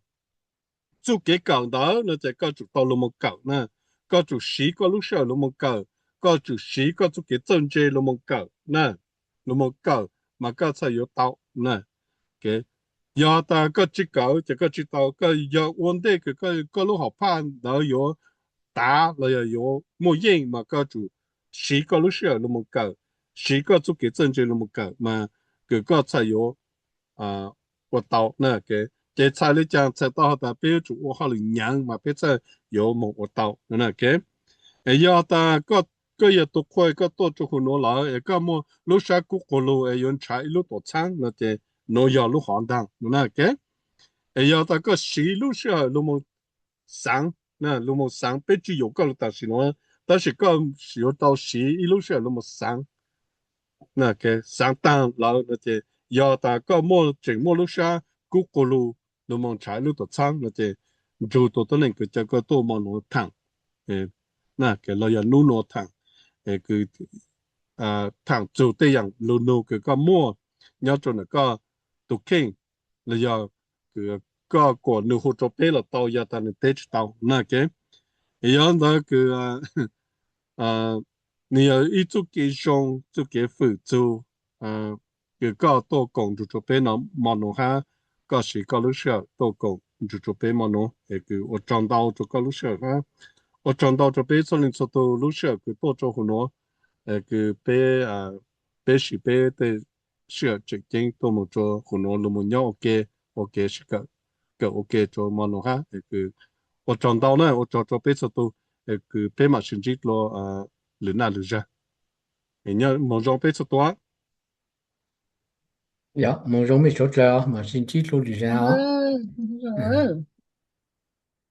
txuj kev kawm ntawd no ces koj tsum tau lug moog kawm na. Koj tsum siv koj lub sij hawm lug moog kawm, koj tsum siv koj txuj kev txawj ntse lug moog kawm na, lug moog kawm mas koj txhaj yuav tau na. Yog tas koj tsis kawm ces koj tsis tau, koj yog ua ntej kws koj lub hom phaj ntawd yuav tav los yog yuav muaj yeej mas koj tsum siv koj lub sij hawm lug moog kawm, siv koj txuj kev txawj ntse lug moog kawm mas kws koj txhaj yuav ua tau na. Ces txhais le caag? Txhais tau has tas peb yuav tsum ua hauj lwm nyav mas peb txhaj yuav moog ua tau no na. Es yog tas koj yog tug qhua koj tuaj rua huv nuav lawm es koj muaj lub sab kub quas lug es yuav nrhav ib lub tuam txhaab no ces nuav yog lub hov ntaag no na. Es yog tas koj siv lub sij hawm lug moog xaav, lug moog xaav, peb tsis yuam koj lug tam sim nuav, Tab sis koj yuav tau siv ib lub sij hawm los mus xaav, xaav taag lawm no ces yog tas koj muaj, tseem muaj lub sab kub qus lug, lug moog nrhav lub tuam txhaab no ces nrug tug tuab neeg kws caw koj tuaj mo nuav thaam, los yog nub nuav thaam, kws thaam txug tej yaam lug nug kws koj muaj nyob rua ntawm koj tug kheej, los yog koj kuas nwg hu rua peb los tau yog tas nwg teb tsi tau na ke. Es yog ntawd kws nwg yog ib txuj kev zoo, txuj kev fwm txug kws koj tuaj koom nrug rua peb no mo nuav hab, koj siv koj lub sij hawm tuaj koom nrug rua peb mo nuav es kws ua tsaug ntau rua koj lub sij hawm hab ua tsaug ntau rua peb txhua leej txhua tug lub sij hawm kws tuaj rua huv nuav, kws peb, peb siv peb tej sij hawm tseem ceeb tuaj moog rua huv nuav lug moog nyob ua ke, ua kev sib kawm, kawm ua ke rua mo nuav hab es kws ua tsaug ntau na, ua tsaug rua peb txhua tug, kws peb mam sib ntsib dlua lwm naj lwm zag. Moog zoo peb txhua tug. Moog zoo mej suav dlawg, mam sib ntsib dlua lwm zag os.